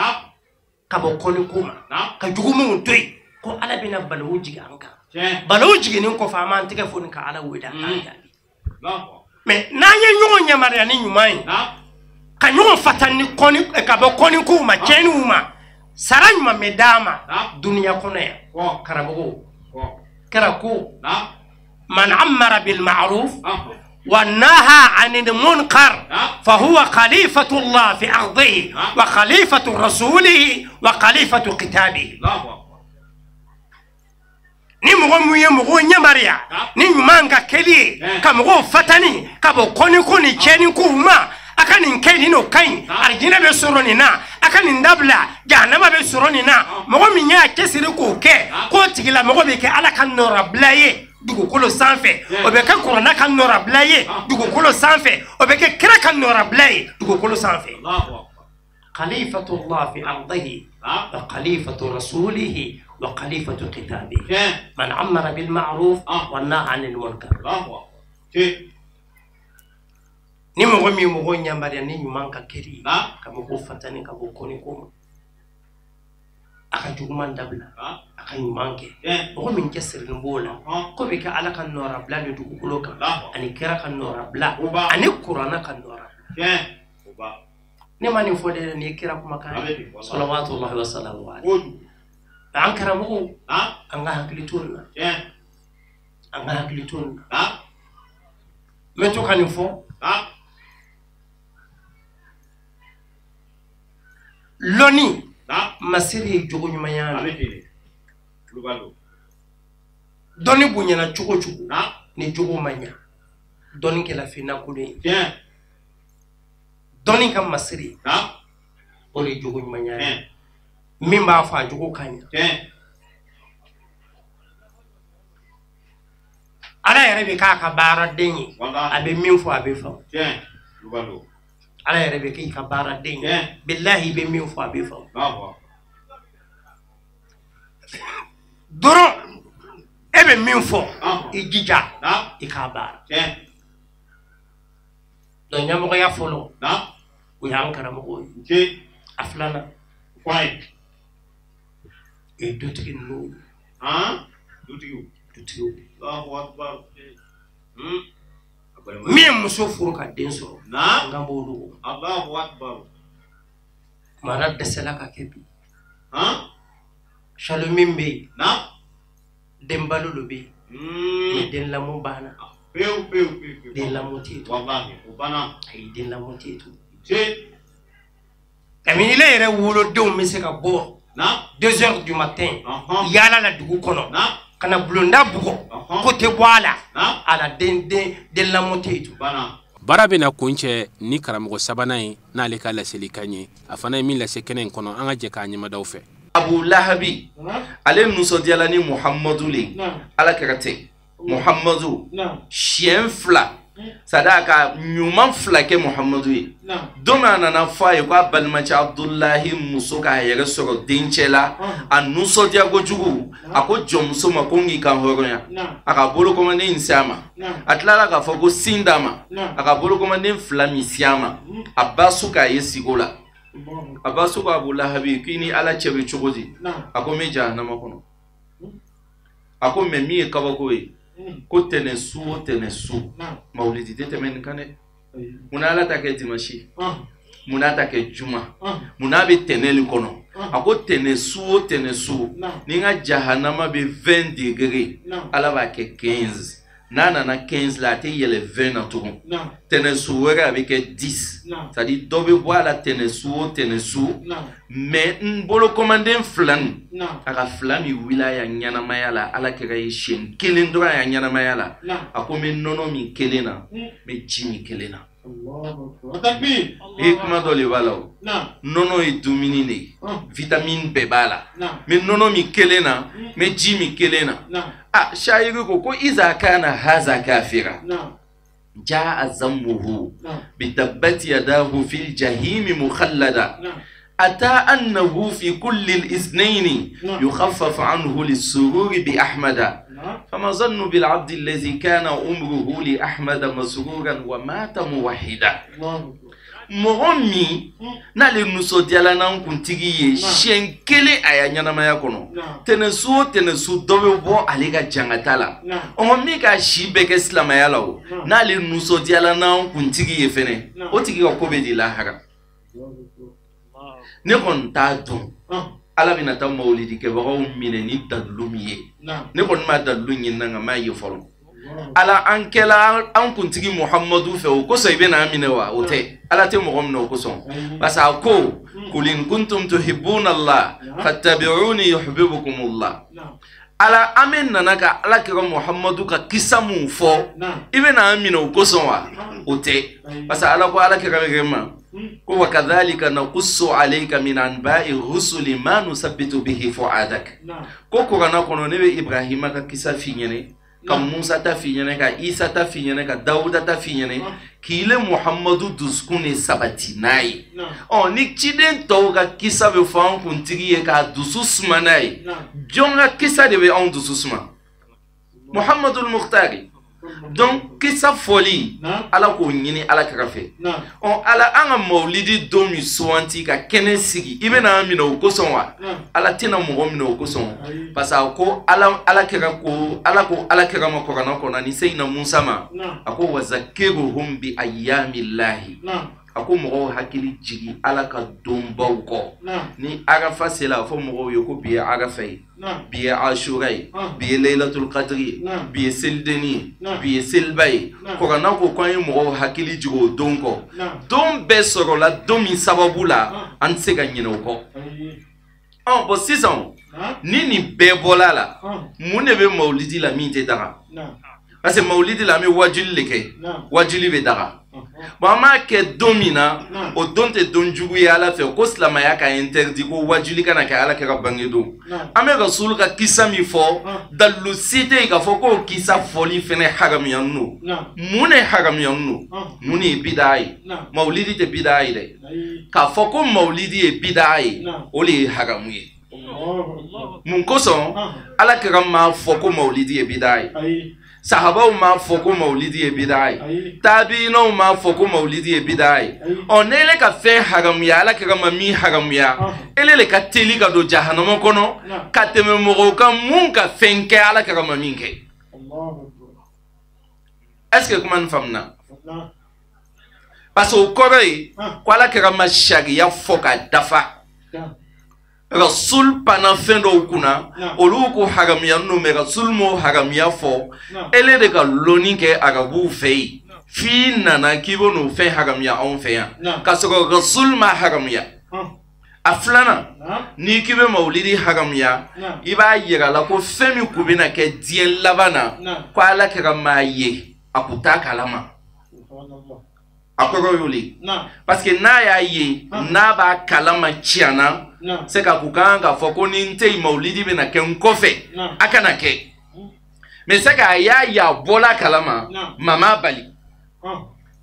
ka bɔ kɔniko ma, ka jugumanw to yen, ko ala bɛna balawu jigin an kan. Balawu jiginnen kɔfɛ an b'an tɛgɛ foni ka ala wele a k'an jaabi. Mais n'an ye ɲɔgɔn yamaruya ni ɲuman ye, ka ɲɔgɔn fatani kɔni ka bɔ kɔnikow ma, tiɲɛniw ma, sara ɲuman bɛ d'a ma duniya kɔnɔ yan. Karamɔgɔw kɛra ko man amara bil ma'ruf wa naha 'anil munkar fa huwa khalifatu Allah fi ardihi wa khalifatu rasulihi wa khalifatu kitabihi. Ni mɔgɔ mun ye mɔgɔw ɲɛmariya ni ɲuman ka kɛli ye, ka mɔgɔw fatani ka bɔ kɔniko ni tiɲɛnikow ma, a ka nin kɛ nin o ka ɲi, arijinɛ bɛ sɔrɔ nin na, a ka nin dabila jahanama bɛ sɔrɔ nin na. Mɔgɔ min y'a cɛsiri k'o kɛ, k'o tigilamɔgɔ bɛ kɛ ala ka nɔrabila ye dugukolo sanfɛ, o bɛ kɛ kuranna ka nɔrabila ye dugukolo sanfɛ, o bɛ kɛ kira ka nɔrabila ye dugukolo sanfɛ. Khalifatullah fi ardihi wa khalifatu rasulihi wa khalifatu kitabihi man amara bil ma'ruf wa naha 'anil munkar. Ni mɔgɔ min mɔgɔ yamaruya ni ɲuman ka kɛli ye, ka mɔgɔw fatani ka bɔ kɔniko ma, a ka juguman dabila, a ka ɲuman kɛ. Mɔgɔ min cɛsirilen b'o la, k'o bɛ kɛ ala ka nɔrabila de dugukolo kan, ani kira ka nɔrabila, ani kuranna ka nɔrabila. Ne ma nin fɔ dɛ, nin ye kira kumakan ye salawatullahi wa salamu alayhi. An karamɔgɔw, an ka hakili to nin na, an ka hakili to nin na. N bɛ to ka nin fɔ. Lɔnni masiri ye jogo ɲumanya ye. Dɔnni bonyana cogo cogo, ni jogo ma ɲa, dɔnni kɛla fɛn lankolon ye. Dɔnni ka masiri o de ye jogo ɲumanya ye. Min b'a fɔ a jogo ka ɲa. Ala yɛrɛ bɛ k'a ka baaraden ye, a bɛ min fɔ a bɛ faamu. Ala yɛrɛ bɛ k'i ka baaraden ye, bilahi i bɛ min fɔ a bɛ faamu. Dɔrɔn e bɛ min fɔ i jija i k'a baara. Donc ɲɛmɔgɔya fɔlɔ o y'an karamɔgɔw ye. A filanan o ye dutigi ninnu ye. Dutigiw. Min ye muso furu ka den sɔrɔ, n kan b'olu kɔ. Mara dɛsɛla ka kɛ bi. Salo min bɛ yen, den balo de bɛ yen, mais den lamɔ banna. Den lamɔ tɛ yen tugun. Ayi, den lamɔ tɛ yen tugun. Kabini ile yɛrɛ wolodenw bɛ se ka bɔ 2 heures du matin yaala la dugu kɔnɔ, ka na bulonda bugɔ, ko tɛ bɔ a la, a la den lamɔ tɛ yen tugun. Baara bɛna kuncɛ ni karamɔgɔ sabanan ye n'ale ka laselikan ye, a fana ye min lase kɛnɛ in kɔnɔ, an ka jɛ k'a ɲɛmadaw fɛ. Abu Lahabi ale nisɔndiyala ni Muhammadu le, ala kɛra ten Muhammadu siɲɛ 2, c'est-à-dire ka ɲuman 2 kɛ Muhammadu ye. Don min a nana fɔ a ye k'a balimacɛ Abudulahi muso k'a yɛrɛ sɔrɔ dencɛ la, a nisɔndiya kojugu, a ko jɔnmuso ma ko n k'i kan hɔrɔnya, a ka bolokɔmanden in se a ma. A tilala k'a fɔ ko sin d'a ma, a ka bolokɔmanden 2 min si a ma. A ba so k'a ye siko la. A ba so ko Abu Lahabi k'i ni ala cɛ bɛ cogo di? A ko n bɛ jahanama kɔnɔ. A ko mɛ min ye kabako ye, ko tɛnɛ su o tɛnɛ su mawulidi tɛ tɛmɛ nin kan dɛ. Munna ala ta kɛ dimanche, munna ta kɛ juma, munna bɛ tɛnɛ nin kɔnɔ? A ko tɛnɛ su o tɛnɛ su, ni n ka jahanama bɛ 20 degré, ala b'a kɛ 15. N'a nana 15 la a tɛ yɛlɛ 20 na tugun. Tɛnɛsu wɛrɛ a bɛ kɛ 10. C'est à dire dɔ bɛ bɔ a la tɛnɛsu o tɛnɛsu. Mais n bolo kɔmanden fila nin, a ka fila min wuli a ya ɲɛnamaya la, Ala kɛra ye siɲɛ kelen dɔrɔn a ya ɲɛnamaya la. A ko n bɛ nɔnɔ min kelen na, n bɛ ji min kelen na. E kuma dɔ de b'a la o. Nɔnɔ ye dumuni de ye, vitamine bɛɛ b'a la. N bɛ nɔnɔ min kelen na, n bɛ ji min kelen na. Ah, shayiri ko ko iza kana haza kafira jaa zammuhu bitabbati yadahu fil jahimi mukhallada ata annahu fi kulli al-ithnayn yukhaffaf anhu lis-sururi bi ahmada fama zannu bil abdi alladhi kana umruhu li ahmada masruran wa mata muwahhida. Mɔgɔ min n'ale nisɔndiyala n'an kuntigi ye siɲɛ kelen a ya ɲɛnamaya kɔnɔ, tɛnɛsu o tɛnɛsu dɔ bɛ bɔ ale ka jangata la. Ɔhɔn, min ka si bɛɛ kɛ silamɛya la o, n'ale nisɔndiyala n'an kuntigi ye fɛnɛ, o tigi ka ko bɛ di lahara. Ne kɔni t'a dɔn Ala bɛna taa mawulidikɛbagaw minɛ ni dalilu min ye. Ne kɔni ma dalilu ɲini nka n m'a ye fɔlɔ. Ala an kɛla an kuntigi Muhammadu fɛ o kosɔn i bɛna an minɛ wa? O tɛ. Ala tɛ mɔgɔ minɛ o kosɔn. Parce que a ko qul in kuntum tuhibbuna Allah fattabi'uni yuhibbukumullah. Ala an bɛ nana ka Ala kɛra Muhammadu ka kisa mun fɔ, i bɛna an minɛ o kosɔn wa? O tɛ. Parce que Ala ko Ala kɛra bɛ ma ko wa kadhalika naqussu alayka min anba'i rusuli ma nusabbitu bihi fu'adak. Ko Kurana kɔnɔ ne bɛ Ibrahima ka kisa f'i ɲɛnɛ, ka Musa ta f'i ɲɛnɛ, ka Isa ta f'i ɲɛnɛ, ka Dawuda ta f'i ɲɛnɛ, k'i le Muhammadu dusukun de sabati n'a ye. Ɔ, ni ciden tɔw ka kisa bɛ fɔ an kuntigi ye k'a dusu suma n'a ye, jɔn ka kisa de bɛ anw dusu suma? Muhammadul Mukhtari. Donc kisa fɔli, Ala k'o ɲini Ala kɛrɛfɛ. Ɔ, Ala an ka mawulidi don min suwanti ka kɛnɛ sigi, i bɛna an minɛ o kosɔn wa? Ala tɛna mɔgɔ minɛ o kosɔn. Parce que a ko Ala kɛra ko Ala ko Ala kɛra ma Kurana kɔnɔ ni Seyina Musa ma, a ko wazakiruhum bi ayyamillahi. A ko mɔgɔw hakili jigin Ala ka donbaw kɔ. Ni Arafa sera a fɔ mɔgɔw ye ko bi ye Arafa ye, bi ye Ashura ye, bi ye Laylatul Qadri ye, bi ye selidenni ye, bi ye seliba ye. Kurana ko k'an ye mɔgɔw hakili jigin o don kɔ. Don bɛɛ sɔrɔla don min sababu la, an tɛ se ka ɲinɛ o kɔ. Ɔ, bɔn sisan ni nin bɛɛ bɔla la, mun de bɛ mawulidi la min tɛ daga? Parce que mawulidi la an bɛ wajuli de kɛ, wajuli bɛ daga. Bon, an b'a kɛ don min na, o don tɛ don jugu ye Ala fɛ ko silamɛya ka interdit ko wajuli kana kɛ Ala kɛ ka bange don. An bɛ Rasulu ka kisa min fɔ, dalilu si tɛ yen k'a fɔ k'o kisa fɔli fɛnɛ haramuyanin don. Mun de haramuyanin don? Mun de ye bidaa ye? Mawulidi tɛ bidaa ye dɛ. K'a fɔ ko mawulidi ye bidaa ye, o de ye haramu ye. Mun kosɔn Ala kɛra m'a fɔ ko mawulidi ye bidaa ye? Sahabaw m'a fɔ ko mawulidi ye bidaa ye, tabiinaw m'a fɔ ko mawulidi ye bidaa ye. Ɔ, ne ele ka fɛn haramuya, Ala kɛra ma min haramuya, ele le ka teli ka don jahanama kɔnɔ ka tɛmɛ mɔgɔw kan mun ka fɛn kɛ Ala kɛra ma min kɛ. Est-ce que kuma nin faamuna? Parce que o kɔrɔ ye ko Ala kɛra ma sariya fɔ ka dafa. Rasul panna fɛn dɔw kunna, olu ko haramuya ninnu, mɛ Rasul m'o haramuya fɔ. Ele de ka lɔnni kɛ arabuw fɛ yen f'i nana k'i bɛ n'o fɛn haramuya anw fɛ yan, k'a sɔrɔ Rasul ma haramuya. A filanan, n'i k'i bɛ mawulidi haramuya, i b'a yira la ko fɛn min kun bɛna kɛ diɲɛ laban na, ko Ala kɛra maa ye a kun t'a kalama. A kɔrɔ y'o de ye. Parce que n'a y'a ye n'a b'a kalama tiɲɛ na, c'est k'a kun kan k'a fɔ ko ni n tɛ yen mawulidi bɛna kɛ n kɔfɛ, a kana kɛ. Mais c'est k'a y'a ye a bɔla kalama, maa m'a bali.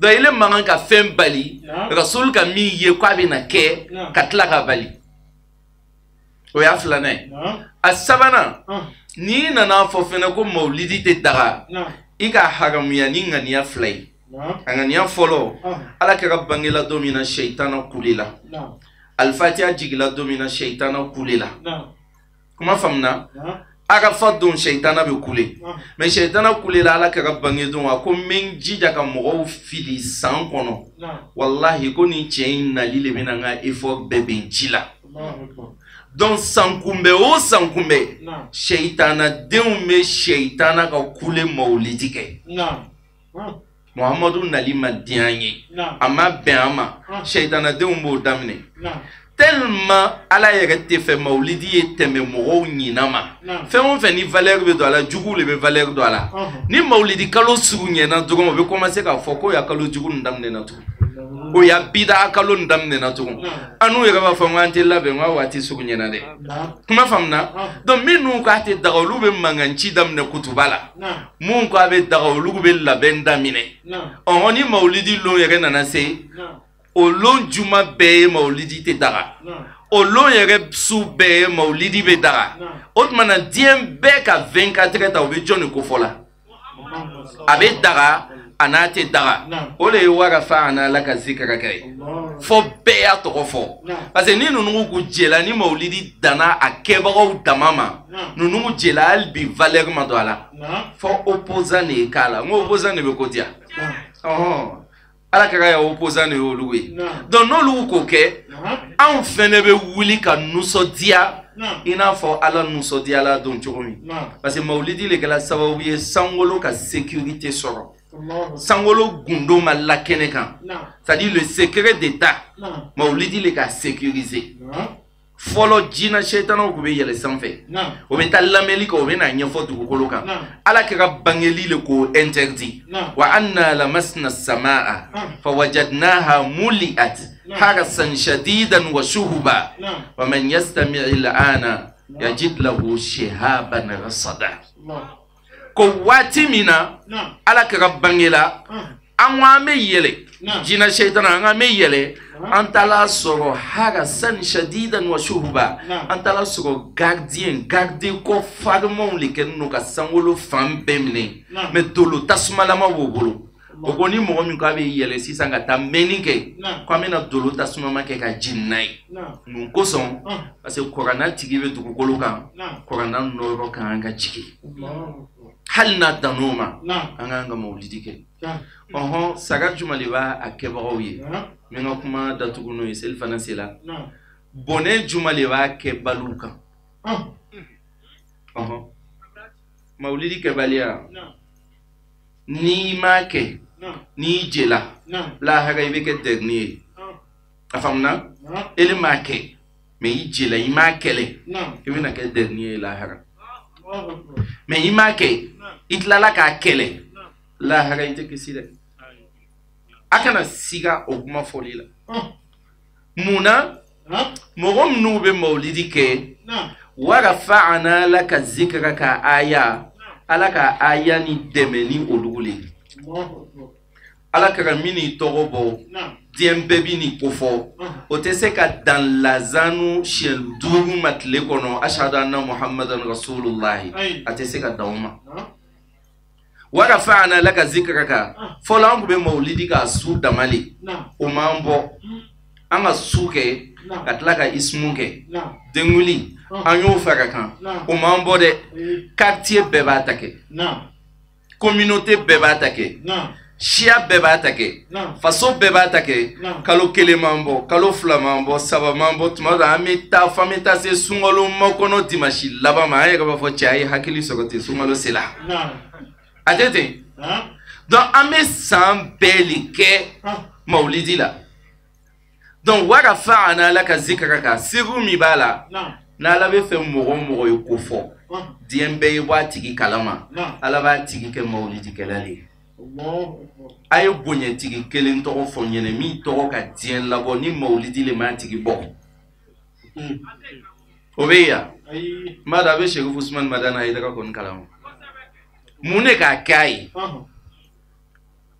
Donc ile man kan ka fɛn bali, Rasul ka min ye k'a bɛna kɛ, ka tila k'a bali. O y'a filanan ye. A sabanan, n'i nana fɔ fɛnɛ ko mawulidi tɛ daga, i ka haramuya ni ŋaniya fila ye. A ŋaniya fɔlɔ, Ala kɛra bangela don min na, sɛyitana kulela. Alifatiya jigila don min na, sɛyitana kulela. Kuma faamuna? Arafa don sɛyitana bɛ kule. Mɛ sɛyitana kulela Ala kɛra bange don, a ko n bɛ n jija ka mɔgɔw fili san kɔnɔ. Walahi ko nin cɛ in nali de bɛna n ka effort bɛɛ bɛn ji la. Donc sankunbɛn o sankunbɛn seyitana denw bɛ seyitana ka kule mawulidi kɛ. Muhammadu nali ma diya an ye, a ma bɛn an ma, seyitana denw b'o daminɛ. Tellement Ala yɛrɛ tɛ fɛ mawulidi ye tɛmɛ mɔgɔw ɲina ma. Fɛn o fɛn ni valeur bɛ don a la, juguw de bɛ valeur don a la. Ni mawulidi kalo surunyana dɔrɔn, o bɛ commencer k'a fɔ k'o ya kalo jugu nin daminɛna tugun. O ya bida kalo nin daminɛna tugun. An n'u yɛrɛ b'a fɔ k'an tɛ labɛn k'a waati surunyana dɛ. Kuma faamuna? Donc minnu k'a tɛ daga olu bɛ mankan ci daminɛ kutuba la. Mun k'a bɛ daga olu bɛ labɛn daminɛ. Ɔhɔn ni mawulidi lon yɛrɛ nana se. O lon juma bɛɛ ye mawulidi tɛ daga. O lon yɛrɛ su bɛɛ ye mawulidi bɛ daga. O tuma na diɲɛ bɛɛ ka 24 heures ta o bɛ jɔn de ko fɔ la? A bɛ daga a n'a tɛ daga. O de ye warafa'ana laka zikraka ye. Fo bɛɛ y'a tɔgɔ fɔ. Parce que ni ninnu k'u jɛla ni mawulidi danna a kɛbagaw dama ma, ninnu jɛla hali bi valeur ma don a la. Fo opposant de ye k'a la. N ko opposant de bɛ ko diya. Ɔhɔn. Ala kɛra ya opposant de y'olu ye. Donc n'olu k'o kɛ, anw fɛnɛ bɛ wuli ka nisɔndiya i n'a fɔ Ala nisɔndiyala don cogo min. Parce que mawulidi de kɛra sababu ye sankolo ka sécurité sɔrɔ. Sankolo gundo ma la kɛnɛ kan. C'est-à-dire le secret d'État, mawulidi de ka sécuriser. Fɔlɔ jinɛ sɛtanaw tun bɛ yɛlɛ sanfɛ. O bɛ taa lamɛnli kɛ, o bɛ n'a ɲɛfɔ dugukolo kan. Ala kɛra bangeli le k'o interdit. Wa anna lamasna samaa fawajadnaha muli'at harasan shadidan wa shuhuba wa man yastami' al'ana yajid lahu shihaban rasada. Ko waati min na Ala kɛra bangela, an ko an bɛ yɛlɛ jinɛ sɛtana an k'an bɛ yɛlɛ. An taala sɔrɔ harasan shadidan wa shuhuba, an taala sɔrɔ gardien garde ko farimanw de kɛlen don ka sankolo fan bɛɛ minɛ, mais dolo tasumalama b'o bolo. O ko ni mɔgɔ min k'a bɛ yɛlɛ sisan ka taa mɛnni kɛ, k'an bɛna dolo tasumama kɛ ka jeni n'a ye. Mun kosɔn? Parce que kuranna tigi bɛ dugukolo kan, kuranna nɔrɔ ka kan ka jigin. Hali n'a dann'o ma, an k'an ka mawulidi kɛ. Ɔhɔn, saga juma de b'a kɛbagaw ye. N bɛ n ka kuma datugu n'o ye, seli fana sela. Bɔnɛ juma de b'a kɛbaliw kan. Ɔhɔn, mawulidi kɛbaliya, n'i m'a kɛ, n'i jɛla, lahara i bɛ kɛ dernier ye. A faamuna? Ele m'a kɛ, mais i jɛla, i m'a kɛlɛ, i bɛna kɛ dernier ye lahara. Mais i m'a kɛ, i tilala k'a kɛlɛ, lahara i tɛ kisi dɛ. A kana siga o kuma fɔli la. Mun na? Mɔgɔ minnu bɛ mawulidi kɛ, warafa'ana laka zikraka aya, Ala ka aya ni dɛmɛ ni olu le ye. Ala kɛra min n'i tɔgɔ bɔ, diɲɛ bɛɛ bi nin ko fɔ, o tɛ se ka dan lazanu siɲɛ 5 ma tile kɔnɔ, ashhadu anna muhammadan rasulullahi, a tɛ se ka dan o ma. Warafa'ana laka zikraka, fɔlɔ an tun bɛ mawulidi k'a su dama le, o m'an bɔ, an ka su kɛ ka tila ka ismu kɛ, denwuli an y'o fara kan, o m'an bɔ dɛ. Quartier bɛɛ b'a ta kɛ, communauté bɛɛ b'a ta kɛ, siya bɛɛ b'a ta kɛ, faso bɛɛ b'a ta kɛ. Kalo 1 m'an bɔ, kalo 2 m'an bɔ, 3 m'an bɔ, tuma dɔ an bɛ taa fo an bɛ taa se sunkalo makɔnɔ dimanche laban ma, an yɛrɛ b'a fɔ cɛ a ye hakili sɔrɔ ten, sunkalo sera. A tɛ ten. Donc an bɛ san bɛɛ de kɛ mawulidi la. Donc warafa'ana laka zikraka, sirru min b'a la, n'Ala bɛ fɛ mɔgɔ o mɔgɔ ye ko fɔ, diɲɛ bɛɛ ye bɔ a tigi kalama, Ala b'a tigi kɛ mawulidikɛla de ye. A ye bonyɛtigi kelen tɔgɔ fɔ n ɲɛna min tɔgɔ ka diɲɛ labɔ ni mawulidi le m'a tigi bɔ. O bɛ yen wa? N b'a dɔn a bɛ Serifu Usumani Madani Hayidara kɔni kalama. Mun de k'a kɛ a ye?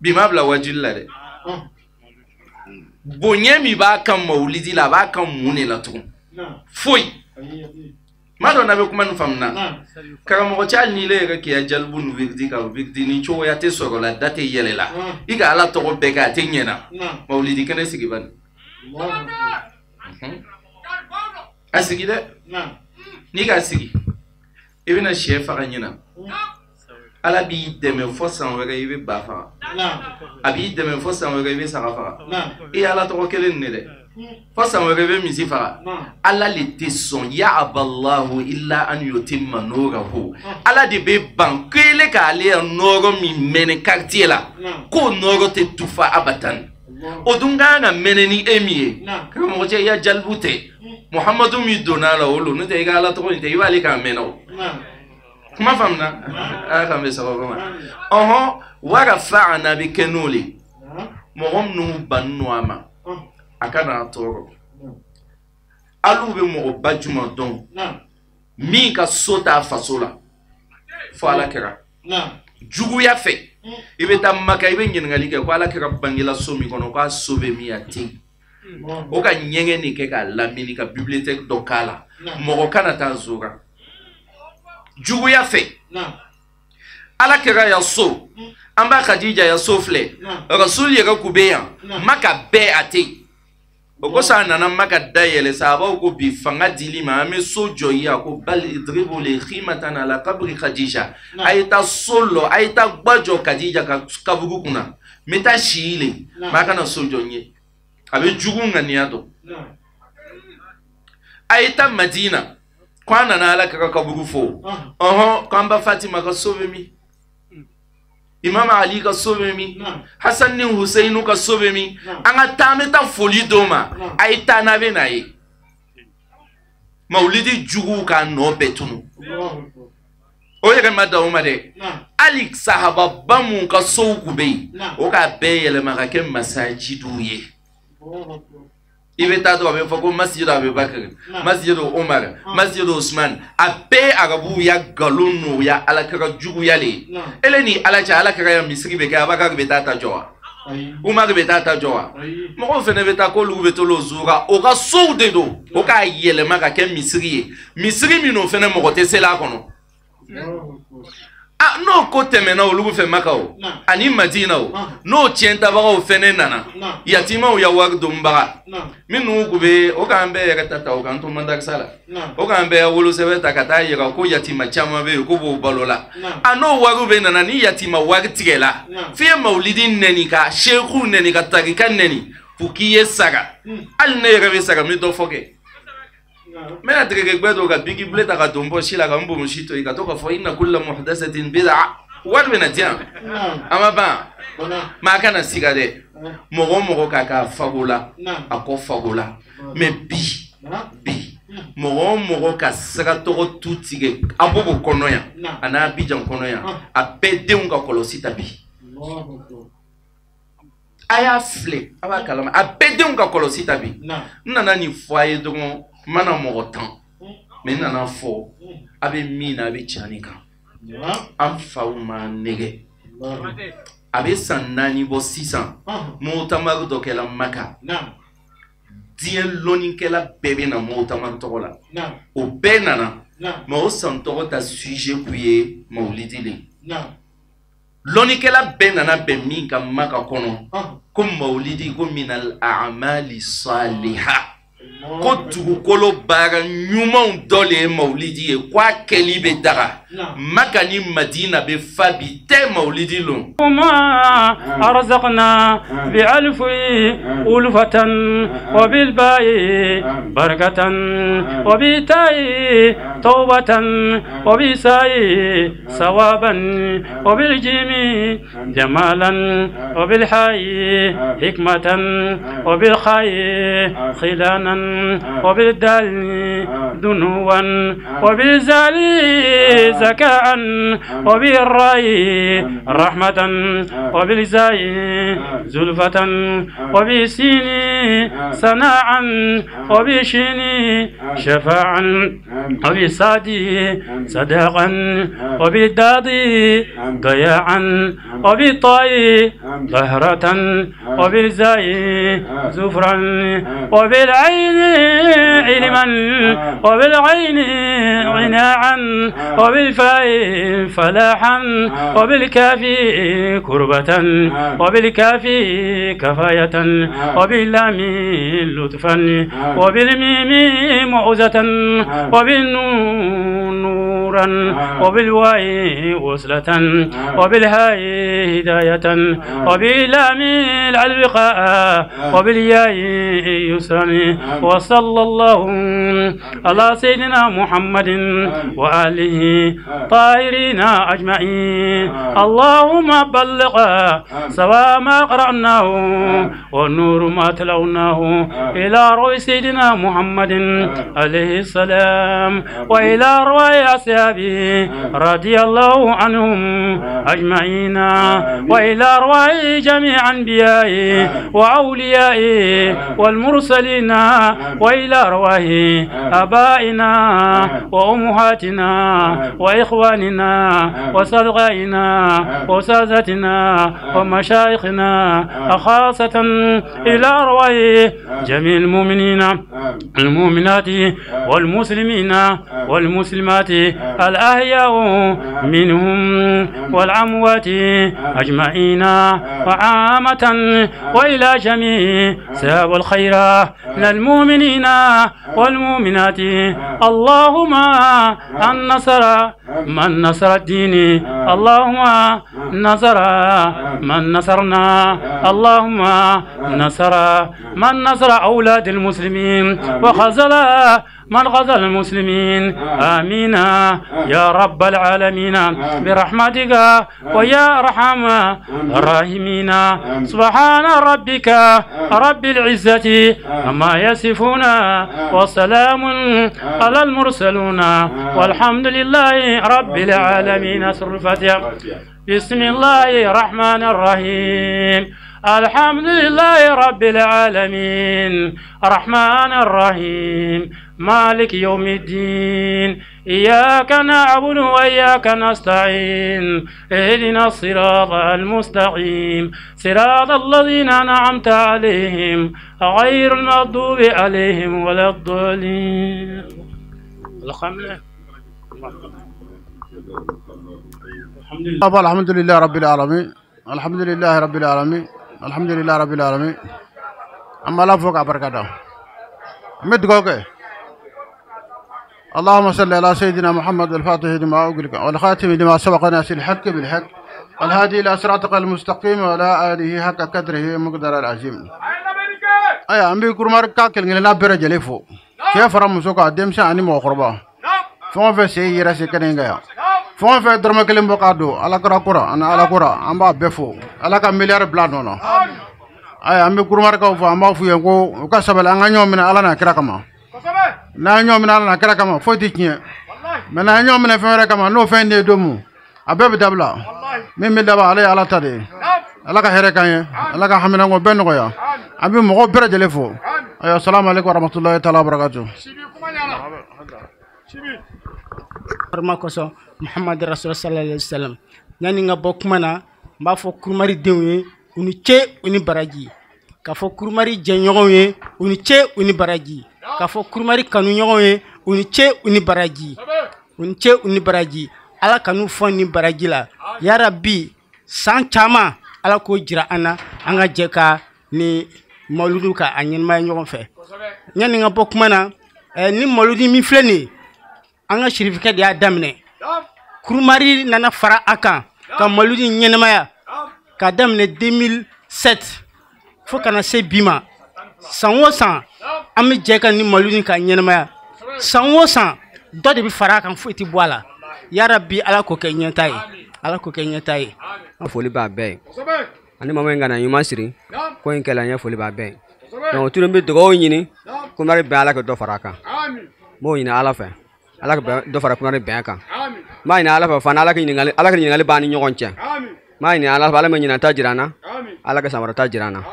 Bi m'a bila wajuli la dɛ. Bonya min b'a kan mawulidi la, a b'a kan mun de la tugun? Foyi. N b'a dɔn n'a bɛ kuma nin faamu na. Karamɔgɔ cɛ, hali n'i yɛrɛ k'i ya jalibu ni wiridi ka wiridi ni cogoya tɛ sɔrɔ la, da tɛ yɛlɛ la, i ka Ala tɔgɔ bɛɛ kɛ a tɛ ɲɛna, mawulidi kɛnɛ sigi bani. A sigi dɛ. N'i k'a sigi, i bɛna sɛ faga ɲina. Ala b'i dɛmɛ fo san wɛrɛ i bɛ ba faga. A b'i dɛmɛ fo san wɛrɛ i bɛ saga faga. I ye Ala tɔgɔ kelen nin de dɛ. Fo san wɛrɛ bɛ misi faga. Ala le tɛ sɔn ya aballahu illa an yutimma nurahu. Ala de bɛ ban k'ele k'ale ya nɔɔrɔ min mɛnɛ quartier la k'o nɔɔrɔ tɛ tufa abatan. O dun kan ka mɛnɛ ni e min ye. Karamɔgɔ cɛ i ya jalibu tɛ. Muhamadu min donna a la o lo n'o tɛ i ka Ala tɔgɔ in tɛ i b'ale k'a mɛnɛ o. Kuma faamuna? Ala k'an bɛn sababu ma. Ɔhɔn warafa'ana bɛ kɛ n'o le. Mɔgɔ minnu bannen don a ma. A kana tɔɔrɔ. Alu bɛ mɔgɔba jumɛn dɔn min ka so t'a faso la fo Ala kɛra juguya fɛ i bɛ taa Maka i bɛ ɲininkali kɛ ko Ala kɛra bangela so min kɔnɔ k'a so bɛ min a tɛ yen o ka ɲɛgɛn de kɛ k'a lamini ka bibliothèque dɔ k'a la mɔgɔ kana taa zora juguya fɛ Ala kɛra ya so an b'a Khadija ya so filɛ Rasul yɛrɛ kun bɛ yan Maka bɛɛ a tɛ yen. O kosɔn a nana Maka dayɛlɛ sahabaw ko bi fanga dili ma an bɛ so jɔ i ye a ko bal idribu li khimatan ala kabri Khadija a ye taa so lɔ a ye taa gba jɔ Khadija ka kaburu kunna n bɛ taa si le mɛ a kana so jɔ n ye a bɛ jugu ŋaniya dɔn a ye taa Madina ko an nana Ala ka kaburu fo ɔhɔn k'an ba Fatima ka so bɛ min Imam Ali ka so bɛ min Hassan ni Husseinu ka so bɛ min an ka taa an bɛ taa foli d'o ma a ye taa n'a bɛ n'a ye mawulidi juguw k'a nɔ bɛɛ tunu o yɛrɛ ma dan o ma dɛ hali sahababa mun ka sow kun bɛ yen o k'a bɛɛ yɛlɛma ka kɛ masajidiw ye i bɛ taa dɔrɔn a bɛ fɔ ko masjidu Abubakar masjidu Umar masjidu Usman a bɛɛ arabuw ya nkalon n'u ya alakira juguya le ye ele ni Ala cɛ alakira ya misiri bɛ kɛ Abubakar bɛ taa ta jɔ wa Umar bɛ taa ta jɔ wa mɔgɔw fɛnɛ bɛ taa k'olu bɛ t'olu zura o ka sow de don o k'a yɛlɛma ka kɛ misiri ye misiri min o fɛnɛ mɔgɔ tɛ seli a kɔnɔ ah n'o ko tɛmɛna olu fɛ Maka o ani Madina o n'o tiɲɛtabagaw fɛnɛ nana yatimaw ya wari donbaga minnu kun bɛ o k'an bɛɛ yɛrɛ ta o k'an to madarasa la o k'an bɛɛ wolosɛbɛn ta ka taa yira ko yatima caman bɛ yen ko b'o balo la a n'o wariw bɛ nana ni yatima wari tigɛla f'i ye mawulidi nɛni ka seku nɛni ka tarika nɛni pour k'i ye sara hali ne yɛrɛ bɛ sara n bɛ dɔ fɔ kɛ. N bɛna tereke gbɛ dɔw ka bigi bile ta ka don bɔsi la ka n bonbonsi to yen ka to k'a fɔ inna kulla muhdathatin bid'a wari bɛna di yan a ma ban mɛ a kana siga dɛ mɔgɔ o mɔgɔ k'a k'a fago la a kɔ fago la mɛ bi bi mɔgɔ o mɔgɔ ka sira tɔgɔ tu tigɛ Abobo kɔnɔ yan a n'a Abidjan kɔnɔ yan a bɛɛ denw ka kɔlɔsi ta bi a y'a filɛ a b'a kalama a bɛɛ denw ka kɔlɔsi ta bi n nana nin fɔ a ye dɔrɔn. N mana mɔgɔ tan mɛ n nana fɔ a bɛ min na a bɛ tiɲɛ nin kan an faw ma nɛgɛ a bɛ san 4 bɔ sisan motamaru dɔ kɛla Maka diɲɛ lɔnnikɛla bɛɛ bɛ na motamaru tɔgɔ la o bɛɛ nana mɛ o san tɔgɔ ta sujet k'u ye mawulidi le lɔnnikɛla bɛɛ nana bɛn min kan Maka kɔnɔ ko mawulidi ko minal a'mali saliha ko dugukolo baara ɲumanw dɔ le ye mawulidi ye k'a kɛli bɛ daga Maka ni Madina bɛ fa bi tɛ mawulidi lon. Ma arzaqna bi alfi ulfatan wa bil ba'i barakatan wa bi ta'i tawbatan wa bi sa'i sawaban wa bil jimi jamalan wa bil ha'i hikmatan wa bil kha'i khilanan وبالدال دنوا وبالزال زكاء وبالراي رحمة وبالزاي زلفة وبالسين صناعا وبالشين شفاعا وبالصاد صداقا وبالداد ضياعا وبالطاء ظهرة وبالزاي زفرا وبالعين علما وبالعين عناعا وبالفاء فلاحا وبالكاف كربة وبالكاف كفاية وباللام لطفا وبالميم معوزة وبالنون نورا وبالواء وصلة وبالهاء هداية وباللام الوقاء وبالياء يسرا. وصلى الله على سيدنا محمد وآله طاهرين أجمعين. اللهم بلغ سواء ما قرأناه والنور ما تلوناه إلى روح سيدنا محمد عليه السلام وإلى رواية أصحابه رضي الله عنهم أجمعين وإلى رواية جميع أنبيائه وأوليائه والمرسلين وإلى أرواح آبائنا وأمهاتنا وإخواننا وصدقائنا وأساتذتنا ومشايخنا، خاصة إلى أرواح جميع المؤمنين المؤمنات والمسلمين والمسلمات الأحياء منهم والأموات أجمعين وعامة، وإلى جميع ساب الخير من المؤمنين والمؤمنات. اللهم النصر من نصر الدين، اللهم نصر من نصرنا، اللهم نصر من نصر أولاد المسلمين وخذل من غزل المسلمين. آمين يا رب العالمين برحمتك ويا أرحم الراحمين. سبحان ربك رب العزة عما يصفون وسلام على المرسلون والحمد لله رب العالمين. سورة الفاتحة. بسم الله الرحمن الرحيم. الحمد لله رب العالمين الرحمن الرحيم مالك يوم الدين إياك نعبد وإياك نستعين اهدنا الصراط المستقيم صراط الذين أنعمت عليهم غير المغضوب عليهم ولا الضالين. الحمد لله رب العالمين، الحمد لله رب العالمين، الحمد لله رب العالمين. أما لا فوق بركاته مدقوك. اللهم صل على سيدنا محمد الفاتح لما أغلق والخاتم لما سبق ناصر الحق بالحق والهادي إلى صراطك المستقيم وعلى آله حق قدره مقدار العظيم. أيا أمي كرمار كاكل غلنا برجليفو كيف رمسوك دمشا أني مقربا فون في سي يرسي كنينغا فون في درمكلم بقادو على كرا كرا أنا على كرا أمبا بفو على كمليار بلانونا. أيا أمي كرمار كوفا أمبا فيانكو وكسبل أنغانيو من على نكرا كما n'a ɲɔ mina ala na kira kama foyi tɛ tiɲɛ mɛ n'a ɲɔ minɛ fɛn wɛrɛ kama n'o fɛn de ye don mun a bɛɛ bɛ dabila min bɛ dabila ale ye ala ta de ye. Ala ka hɛrɛ k'an ye, ala ka haminanko bɛɛ nɔgɔya. An bɛ mɔgɔw bɛɛ lajɛlen fo. Ayiwa, salamu aleykum wa rahmatulahi taala wa barakatu. Horma kosɔn Muhammad Rasul sallallahu alaihi wasallam. Yanni n ka bɔ kuma na, n b'a fɔ kurumari denw ye u ni ce u ni baraji, k'a fɔ kurumari jɛɲɔgɔnw ye u ni ce u ni baraji, k'a fɔ kurumari kanuɲɔgɔnw ye u ni ce u ni baraji, u ni ce u ni baraji. Ala kanu fɔ ni baraji la yarabi. San caman ala k'o jira an na, an ka jɛ ka ni mawuludu ka a ɲɛnamaya ɲɔgɔn fɛ. Yanni n ka bɔ kuma na, ni mawuludi min filɛ nin ye, an ka sirifikɛ de y'a daminɛ. Kurumari nana fara a kan ka mawuludi ɲɛnamaya k'a daminɛ 2007 fo ka na se bi ma. San o san an bɛ jɛ ka ni mawuludi ka ɲɛnamaya. San o san dɔ de bɛ fara a kan, foyi tɛ bɔ a la. Yarabi ala k'o kɛ ɲɛta ye, ala k'o kɛ ɲɛta ye. Foli b'a bɛɛ ye ani mama in kana ɲuman siri ko in kɛla n ye, foli b'a bɛɛ ye. Donc tunu bɛ dugawu ɲini kumari bɛn ala ka dɔ fara a kan. N b'o ɲini ala fɛ, ala ka dɔ fara kumari bɛn kan. N b'a ɲini ala fɛ fana ala ka ɲininkali b'an ni ɲɔgɔn cɛ. N b'a ɲini ala fɛ ala ma ɲinan ta jira an na, ala ka san wɛrɛ ta jira an na. N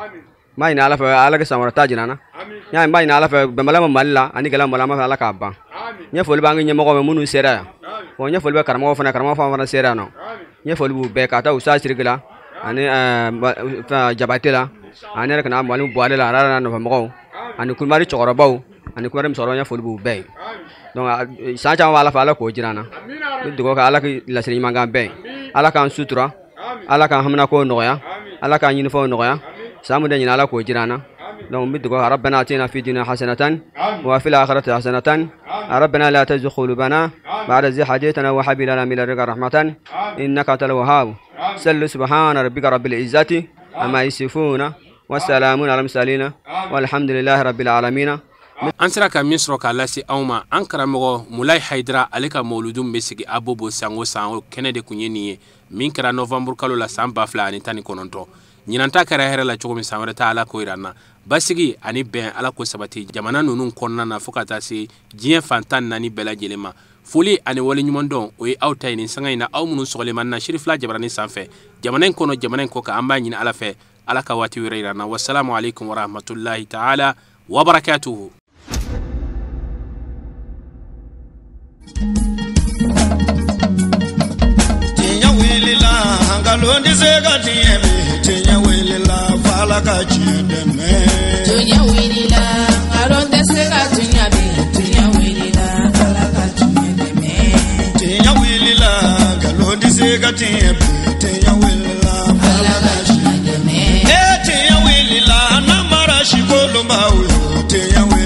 b'a ɲini ala fɛ ala ka san wɛrɛ ta jira an na. N b'a ɲini ala fɛ bɛnbaliya ma Mali la ani gɛlɛya Mali la, an b'a fɛ ala k'a ban. N ye foli b'an ka ɲɛmɔgɔw ye minnu sera yan. Bon, n ye foli bɛ karamɔgɔ fana, karamɔgɔ fana sera yan nɔ. N ye foli b'u bɛɛ ka taa Usa Siriki la ani Jabate la ani yɛrɛ kana Mali Buwale la, a n'a nɔfɛmɔgɔw ani Kulubali cɛkɔrɔbaw Ani Kurumari musokɔrɔbaw n ye foli b'u bɛɛ ye. Donc san caman b'a la fɛ Ala k'o jira an na. N bɛ dugawu kɛ Ala k'i laseli ɲuman k'an bɛɛ ye. Ala k'an sutura. Ala k'an haminako nɔgɔya. Ala k'an ɲinifɛnw nɔgɔya. San mun de ɲinɛ Ala k'o jira an na. Donc n bɛ dugawu kɛ rabbana atina fi dunya hasanatan wa fil akhirati hasanatan rabbana la tuzigh qulubana ba'da idh hadaytana wa hab lana min ladunka rahmatan innaka antal wahhab. Sallu subhana rabbika rabbil izzati amma yasifuna wa salamun alal mursalin walhamdulillahi rabbil alamin. An sera ka min sɔrɔ k'a lase anw ma, an karamɔgɔ Mulayi Hayidara ale ka mawuludu bɛ sigi Abobo san o san, o kɛnɛ de kun ye nin ye min kɛra novembre kalo la san 2019. Ɲinan ta kɛra hɛrɛ la cogo min, san wɛrɛ ta Ala k'o yira an na. Basigi ani bɛn Ala k'o sabati jamana ninnu kɔnɔna na fo ka taa se diɲɛ fan 14 bɛɛ lajɛlen ma. Foli ani waleɲumandɔn o ye aw ta ye nin sanga in na, aw minnu sɔgɔlen b'an na Sirifila Jabarani sanfɛ, jamana in kɔnɔ, jamana in kɔ kan, an b'a ɲini Ala fɛ Ala ka waati wɛrɛ yira an na. Wasalamu aleykum warahmatulahi taala wabarakatuhu. Tiɲɛ wulila, nkalon tɛ se ka tiɲɛ bi. Tiɲɛ wulila, f'Ala ka tiɲɛ dɛmɛ. Tiɲɛ wulila, nkalon tɛ se ka tiɲɛ bi. Tiɲɛ wulila, Ala ka tiɲɛ dɛmɛ. Tiɲɛ wulila, nkalon tɛ se ka tiɲɛ bi. Tiɲɛ wulila, f'Ala ka tiɲɛ dɛmɛ. Ee tiɲɛ wulila, n'an mara si kolonbaw ye. Tiɲɛ wulila.